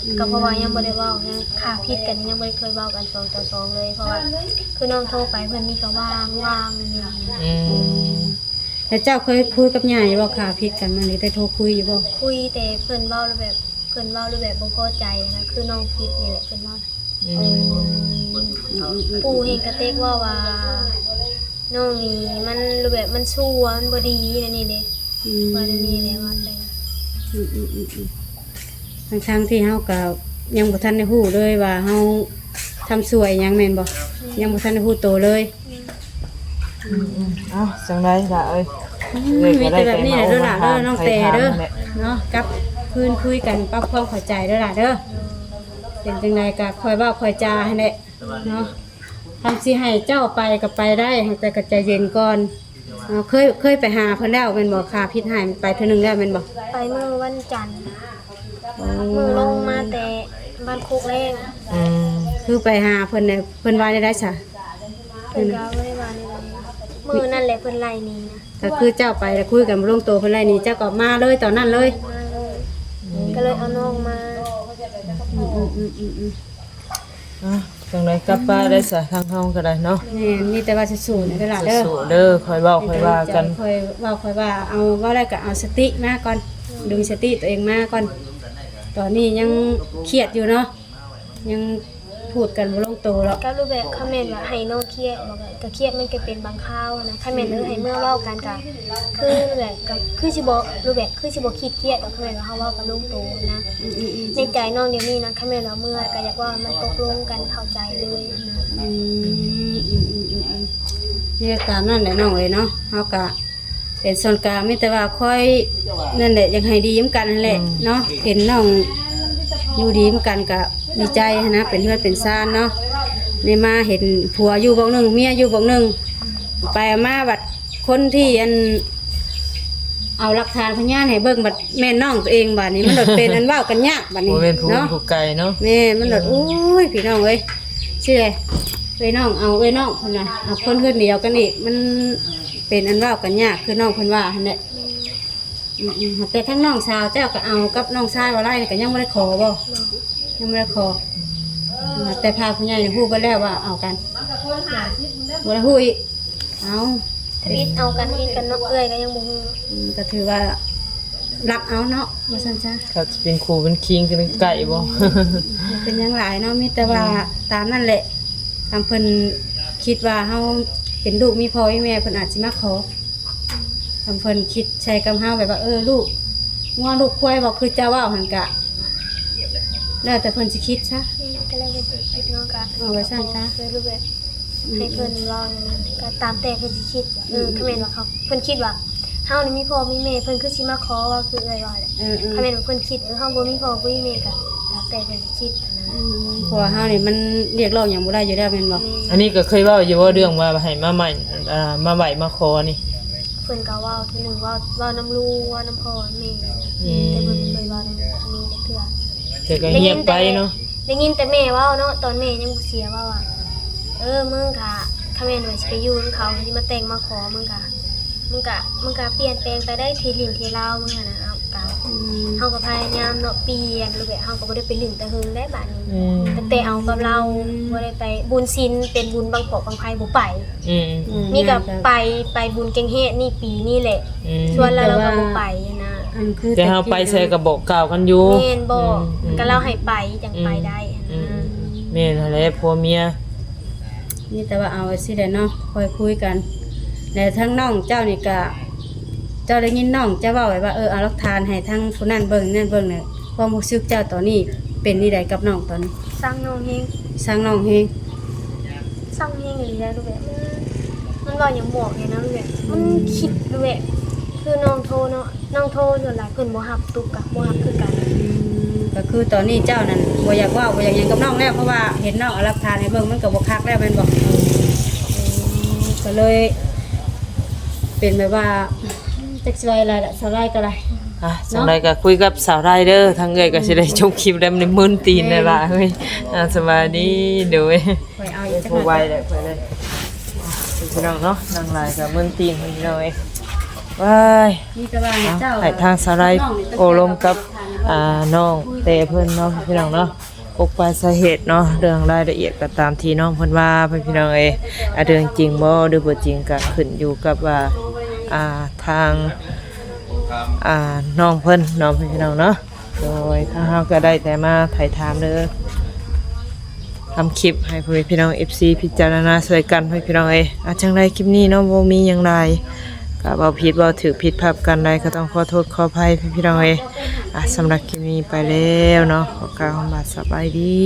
ອືມ ກະເພາະວ່າຍັງບໍ່ໄດ້ເວົ້າ ຍັງ ຖ້າຜິດກັນຍັງບໍ່ໄດ້ເຄີຍເວົ້າກັນສອງຕໍ່ສອງເລີຍ ເພາະວ່າຄືນ້ອງໂທໄປເພິ່ນນີ້ກະວ່າງໆ ອືມ ແລ້ວເຈົ້າເຄີຍຄຸຍກັບຍ່າຢູ່ບໍ່ ຖ້າຜິດກັນ ມັນໄດ້ໂທຄຸຍຢູ່ບໍ່? ຄຸຍ ແຕ່ເພິ່ນເວົ້າແບບ ເພິ່ນເວົ້າແບບບໍ່ພໍໃຈຫັ້ນນະ ຄືນ້ອງຜິດນີ້ແຫຼະ ເພິ່ນເວົ້າ ອືມ ອືມ ອືມ ອືມ ປູ່ເຫັນກະເຕັກເວົ້າວ່າ ນ້ອງນີ້ມັນແບບມັນຊົ່ວ ມັນບໍ່ດີແນວນີ້ເດ້ ອືມ ວ່າແນວນີ້ແຫຼະ ວ່າແຕ່ ອືມໆໆໆ ທັງໆທີ່ເຮົາກະຍັງບໍ່ທັນໄດ້ຮູ້ເລີຍວ່າເຮົາທຳຊົ່ວອີ່ຫຍັງແມ່ນບໍ່? ອືມ ຍັງບໍ່ທັນໄດ້ຮູ້ໂຕເລີຍ ອືມ ອືມໆ ເອົ້າ ຈັ່ງໃດລະເອີຍ ອືມ ເອີຍ ມີແຕ່ແບບນີ້ແຫຼະເດີຫຼ້າເດີ ນ້ອງແຕເດີ ເນາະ ກັບຄືນຄຸຍກັນ ປັບຄວາມເຂົ້າໃຈເດີຫຼ້າເດີ ເປັນຈັ່ງໃດກະຄ່ອຍເວົ້າຄ່ອຍຈາຫັ້ນແຫຼະເນາະ ຄັນຊິໃຫ້ເຈົ້າໄປກະໄປໄດ້ ແຕ່ກະໃຈເຢັນກ່ອນ ເອີ ເຄີຍ ເຄີຍໄປຫາເພິ່ນແລ້ວແມ່ນບໍ່? ຖ້າຜິດໃຫ້ໄປເທື່ອໜຶ່ງແລ້ວແມ່ນບໍ່? ໄປມື້ວັນຈັນ ໂອ້ ມື້ລົງມາແຕ່ບ້ານໂຄກແລ້ງ ອືມ ຄືໄປຫາເພິ່ນແລ້ວ ເພິ່ນວ່າແນວໃດຊະ? ເພິ່ນກະບໍ່ໄດ້ວ່າແນວໃດ ມື້ນັ້ນແຫຼະເພິ່ນໄລ່ໜີນະ ກະຄືເຈົ້າໄປແລ້ວຄຸຍກັນບໍ່ລົງໂຕ ເພິ່ນໄລ່ໜີ ເຈົ້າກະມາເລີຍ ຕອນນັ້ນເລີຍ ມາເລີຍ ອືມ ກະເລີຍເອົານ້ອງມາ ອືມໆໆໆ ອ່ະ ຈັ່ງໃດກັບປາໄດ້ສະ ທາງເຮົາກໍໄດ້ເນາະ. ແມ່ນ ມີແຕ່ວ່າສູ້ໆນີ້ເດີຫຼ້າເດີ ສູ້ໆເດີ ຄ່ອຍເວົ້າຄ່ອຍວ່າກັນ ໃຈເຈົ້າ ຄ່ອຍເວົ້າຄ່ອຍວ່າ ເອົາ ເວົ້າໄດ້ກໍເອົາສະຕິມາກ່ອນ ດຶງສະຕິຕົວເອງມາກ່ອນ ຕອນນີ້ຍັງຄຽດຢູ່ເນາະ ຍັງ ພູດກັນບໍ່ລົງໂຕແລ້ວ. ກໍຮູບແບບຄອມເມັນວ່າໃຫ້ນ້ອງຄຽດ ບອກວ່າກໍຄຽດມັນກໍເປັນບາງຄາວນະ ຄັນແມ່ນ ອືມ ເອີ ໃຫ້ເມືອເວົ້າກັນກໍຄືແບບ ກໍຄືຊິບໍ່ ຮູບແບບຄືຊິບໍ່ຄິດຄຽດດອກ ຄັນແມ່ນວ່າເຮົາເວົ້າກັນລົງໂຕນະ. ອືມໆໆ ໃນໃຈນ້ອງດຽວນີ້ນະ ຄັນແມ່ນວ່າເມືອກໍຢາກເວົ້າໃຫ້ມັນຕົກລົງກັນເຂົ້າໃຈເລີຍນະ. ອືມ ອືມໆໆໆ ເຮັດຕາມນັ້ນແຫຼະນ້ອງເອີຍເນາະ ເຮົາກໍ ເປັນສ່ວນກາງມີແຕ່ວ່າຄອຍນັ້ນແຫຼະ ຢາກໃຫ້ດີນຳກັນຫັ້ນແຫຼະ ອືມ ເນາະ ເຫັນນ້ອງຢູ່ດີນຳກັນກະດີໃຈຫັ້ນນະ ເປັນເຮືອນເປັນຊານເນາະ ໄດ້ມາເຫັນຜົວຢູ່ບ່ອນໜຶ່ງ ເມຍຢູ່ບ່ອນໜຶ່ງ ໄປເອົາມາບັດຄົນທີ່ອັນ ເອົາຫຼັກຖານພະຍານໃຫ້ເບິ່ງບັດແມ່ນນ້ອງຕົວເອງ ບາດນີ້ມັນໂດດເປັນອັນເວົ້າກັນຍາກບາດນີ້ ບໍ່ແມ່ນຜູ້ ເນາະ ຜູ້ໄກເນາະ ແມ່ນ ມັນໂດດ ໂອ້ຍ ພີ່ນ້ອງເອີຍ ຊິເອີຍນ້ອງ ເອົາເອີຍນ້ອງ ເພິ່ນວ່າ ເອົາຄົນເຮືອນດຽວກັນອີກ ມັນ ເປັນອັນເວົ້າກັນຍາກ ຄືນ້ອງເພິ່ນວ່າຫັ້ນແຫຼະ. ອືມ ອືມ ແຕ່ທາງນ້ອງສາວເຈົ້າກໍເອົາກັບນ້ອງຊາຍບໍ່ໄດ້ນີ້ ກໍຍັງບໍ່ໄດ້ຂໍບໍ່? ຍັງບໍ່ໄດ້ຂໍ ແຕ່ພາຜູ້ໃຫຍ່ຮູ້ເບິດແລ້ວວ່າເອົາກັນ ບໍ່ໄດ້ຮູ້ອີກ. ເອົ້າ ທຳອິດເອົາກັນ ເຮັດກັນເນາະ ເອື້ອຍກໍຍັງບໍ່ຮູ້. ອືມ ກໍຖືວ່າລັກເອົາເນາະ ວ່າຊັ້ນຊະ. ເຂົາຊິເປັນຄູ່ເປັນຄີງກັນໃກ້ບໍ່? ອືມ ເປັນຫຍັງຫຼາຍເນາະ ມີແຕ່ວ່າ ອືມ ຕາມນັ້ນແຫຼະ ຄັນເພິ່ນຄິດວ່າເຮົາເປັນລູກມີພໍ່ມີແມ່ ເພິ່ນອາດຊິມາຂໍ ຄັນເພິ່ນຄິດໃສ່ກັບເຮົາແບບວ່າ ເອີ ລູກງົວລູກຄວາຍ ບໍ່ຄືເຈົ້າເວົ້າຫັ້ນກະ ແລ້ວແຕ່ເພິ່ນຊິຄິດຊະ. ອືມ ກໍແລ້ວແຕ່ເພິ່ນຄິດເນາະ ກະ ເອີ ວ່າຊັ້ນຊະ ຄືແບບ ອືມ ໃຫ້ເພິ່ນເວົ້ານັ້ນ ກໍຕາມແຕ່ເພິ່ນຊິຄິດ. ເອີ ອືມ ຄັນແມ່ນວ່າເຂົາ ເພິ່ນຄິດວ່າເຮົານີ້ມີພໍ່ມີແມ່ ເພິ່ນຄືຊິມາຂໍ ຄືເອື້ອຍວ່າແຫຼະ. ເອີໆ ຄັນແມ່ນວ່າເພິ່ນຄິດ ເອີ ເຮົາບໍ່ມີພໍ່ບໍ່ມີແມ່ ກໍຕາມແຕ່ເພິ່ນຊິຄິດນະ. ອືມ ເພາະວ່າເຮົານີ້ມັນຮຽກຮ້ອງຫຍັງບໍ່ໄດ້ຢູ່ແລ້ວແມ່ນບໍ່? ແມ່ນ. ອັນນີ້ກໍເຄີຍເວົ້າຢູ່ບໍ່ ເລື່ອງວ່າໃຫ້ມາໃໝ່ ອ່າ ມາໄຫວ້ມາຂໍນີ້? ເພິ່ນກໍເວົ້າເທື່ອໜຶ່ງ ເວົ້າ ເວົ້ານຳລຸງ ເວົ້ານຳພໍ່ນຳແມ່. ອືມ ແຕ່ເພິ່ນບໍ່ເຄີຍເວົ້ານຳ ອັນນີ້ຈັກເທື່ອ ແຕ່ກໍງຽບໄປເນາະ. ໄດ້ຍິນແຕ່ແມ່ເວົ້າເນາະ ຕອນແມ່ຍັງບໍ່ເສຍ ເວົ້າວ່າ ເອີ ມຶງກະ ຄັນແມ່ນວ່າຊິໄປຢູ່ນຳເຂົາ ຊິມາແຕ່ງມາຂໍ ມຶງກະ ມັນກະ ມັນກະປ່ຽນແປງໄປໄດ້ ເທລິນເທລາວ ມື້ຫັ້ນນະ. ເຮົາກະ ອືມ ເຮົາກະພະຍາຍາມເນາະ ປ່ຽນຮູບແບບ ເຮົາກະບໍ່ໄດ້ໄປຫຼິ້ນແຕ່ເຫິງໄດ໋ບາດນີ້. ອືມ ຕັ້ງແຕ່ເອົາກັບລາວ ອືມ ບໍ່ໄດ້ໄປ ບຸນສິນ ເປັນບຸນບັ້ງປອກບັ້ງໄຟບໍ່ໄປ. ອືມ ອືມ ມີກະ ອືມ ໄປ ໄປບຸນແກງແຮດນີ້ປີນີ້ແຫຼະ. ອືມ ຊວນລາວ ແຕ່ວ່າ ລາວກະບໍ່ໄປຫັ້ນນະ. ອັນຄື ແຕ່ເຮົາໄປໃສກະບອກກ່າວກັນຢູ່. ແມ່ນ ບອກ ອືມ ກະລາວໃຫ້ໄປຈັ່ງໄປໄດ້. ອືມ ຫັ້ນນະ. ອືມ ແມ່ນຫັ້ນແຫຼະ ຜົວເມຍ. ມີແຕ່ວ່າເອົາຈັ່ງຊີ້ແຫຼະເນາະ ຄ່ອຍຄຸຍກັນ. ແລະທາງນ້ອງເຈົ້ານີ້ກະ ເຈົ້າໄດ້ຍິນນ້ອງເຈົ້າເວົ້າໄວ້ວ່າ ເອີ ເອົາຫຼັກຖານໃຫ້ທາງຜູ້ນັ້ນເບິ່ງນີ້ເບິ່ງນີ້ ຄວາມຮູ້ສຶກເຈົ້າຕອນນີ້ເປັນຈັ່ງໃດກັບນ້ອງຕອນນີ້? ຊັງນ້ອງແຮງ ຊັງນ້ອງແຮງ ຊັງແຮງອີ່ຫຼີໄດ໋ລູກເອີຍ. ມັນ ມັນເວົ້າຫຍັງບອກແນ່ນະລູກເອີຍ ມັນ ອືມ ຄິດລູກເອີຍ ຄືນ້ອງໂທເນາະ ນ້ອງໂທສ່ວນຫຼາຍເພິ່ນບໍ່ຮັບ ຕຸກກະບໍ່ຮັບຄືກັນ. ອືມ ກະຄືຕອນນີ້ເຈົ້ານັ້ນບໍ່ຢາກເວົ້າບໍ່ຢາກຫຍັງກັບນ້ອງແລ້ວ ເພາະວ່າເຫັນນ້ອງເອົາຫຼັກຖານໃຫ້ເບິ່ງ ມັນກະບໍ່ຄັກແລ້ວແມ່ນບໍ່? ເອີ ກະເລີຍເປັນແບບວ່າ ຈັກຊິວ່າໃດລະ ສາວໄລກະໄດ້. ອ່ະ ເນາະ ຈັ່ງໃດກະຄຸຍກັບສາວໄລເດີ ທາງເອື້ອຍກະ ອືມ ຊິໄດ້ຈົບຄລິບແລ້ວ ມຶນຕີນແລ້ວລະເຮີ້ຍ. ອ່າ ສະບາຍດີ ໂດຍ. ຂ້ອຍເອົາອີກຈັກໜ້ອຍ ບໍ່ໄຫວແລ້ວຂ້ອຍເລີຍ ພີ່ນ້ອງເນາະ ນັ່ງຫຼາຍກະມຶນຕີນ ພີ່ນ້ອງເອີຍ. ວ້າຍ ມີແຕ່ວ່າໃຫ້ເຈົ້າ ໃຫ້ທາງສາວໄລໂອ້ລົມກັບ ອ່າ ນ້ອງແຕ່ເພິ່ນເນາະ ພີ່ນ້ອງເນາະ ປົກປາຍສາເຫດເນາະ ເລື່ອງລາຍລະອຽດກໍຕາມທີ່ນ້ອງເພິ່ນວ່າ ພີ່ນ້ອງເອີຍ. ອ່າ ເລື່ອງຈິງບໍ່ ຫຼືບໍ່ຈິງກໍຂຶ້ນຢູ່ກັບວ່າ ອ່າ ທາງ ອ່າ ນ້ອງເພິ່ນເນາະ ພີ່ນ້ອງເນາະ. ໂດຍ ທາງເຮົາກໍໄດ້ແຕ່ມາຖ່າຍທຳເດີ ທຳຄລິບໃຫ້ພໍ່ແມ່ພີ່ນ້ອງເອັຟຊີພິຈາລະນາຊ່ວຍກັນ ພໍ່ແມ່ພີ່ນ້ອງເອີຍ. ອ່າ ຈັ່ງໃດຄລິບນີ້ເນາະ ບໍ່ມີຫຍັງຫຼາຍ ກໍເວົ້າຜິດເວົ້າຖືກຜິດພາບກັນໃດ ກໍຕ້ອງຂໍໂທດຂໍອະໄພ ພີ່ນ້ອງເອີຍ. ອ່າ ສຳລັບຄລິບນີ້ໄປແລ້ວເນາະ ຂໍກ່າວຄຳວ່າສະບາຍດີ.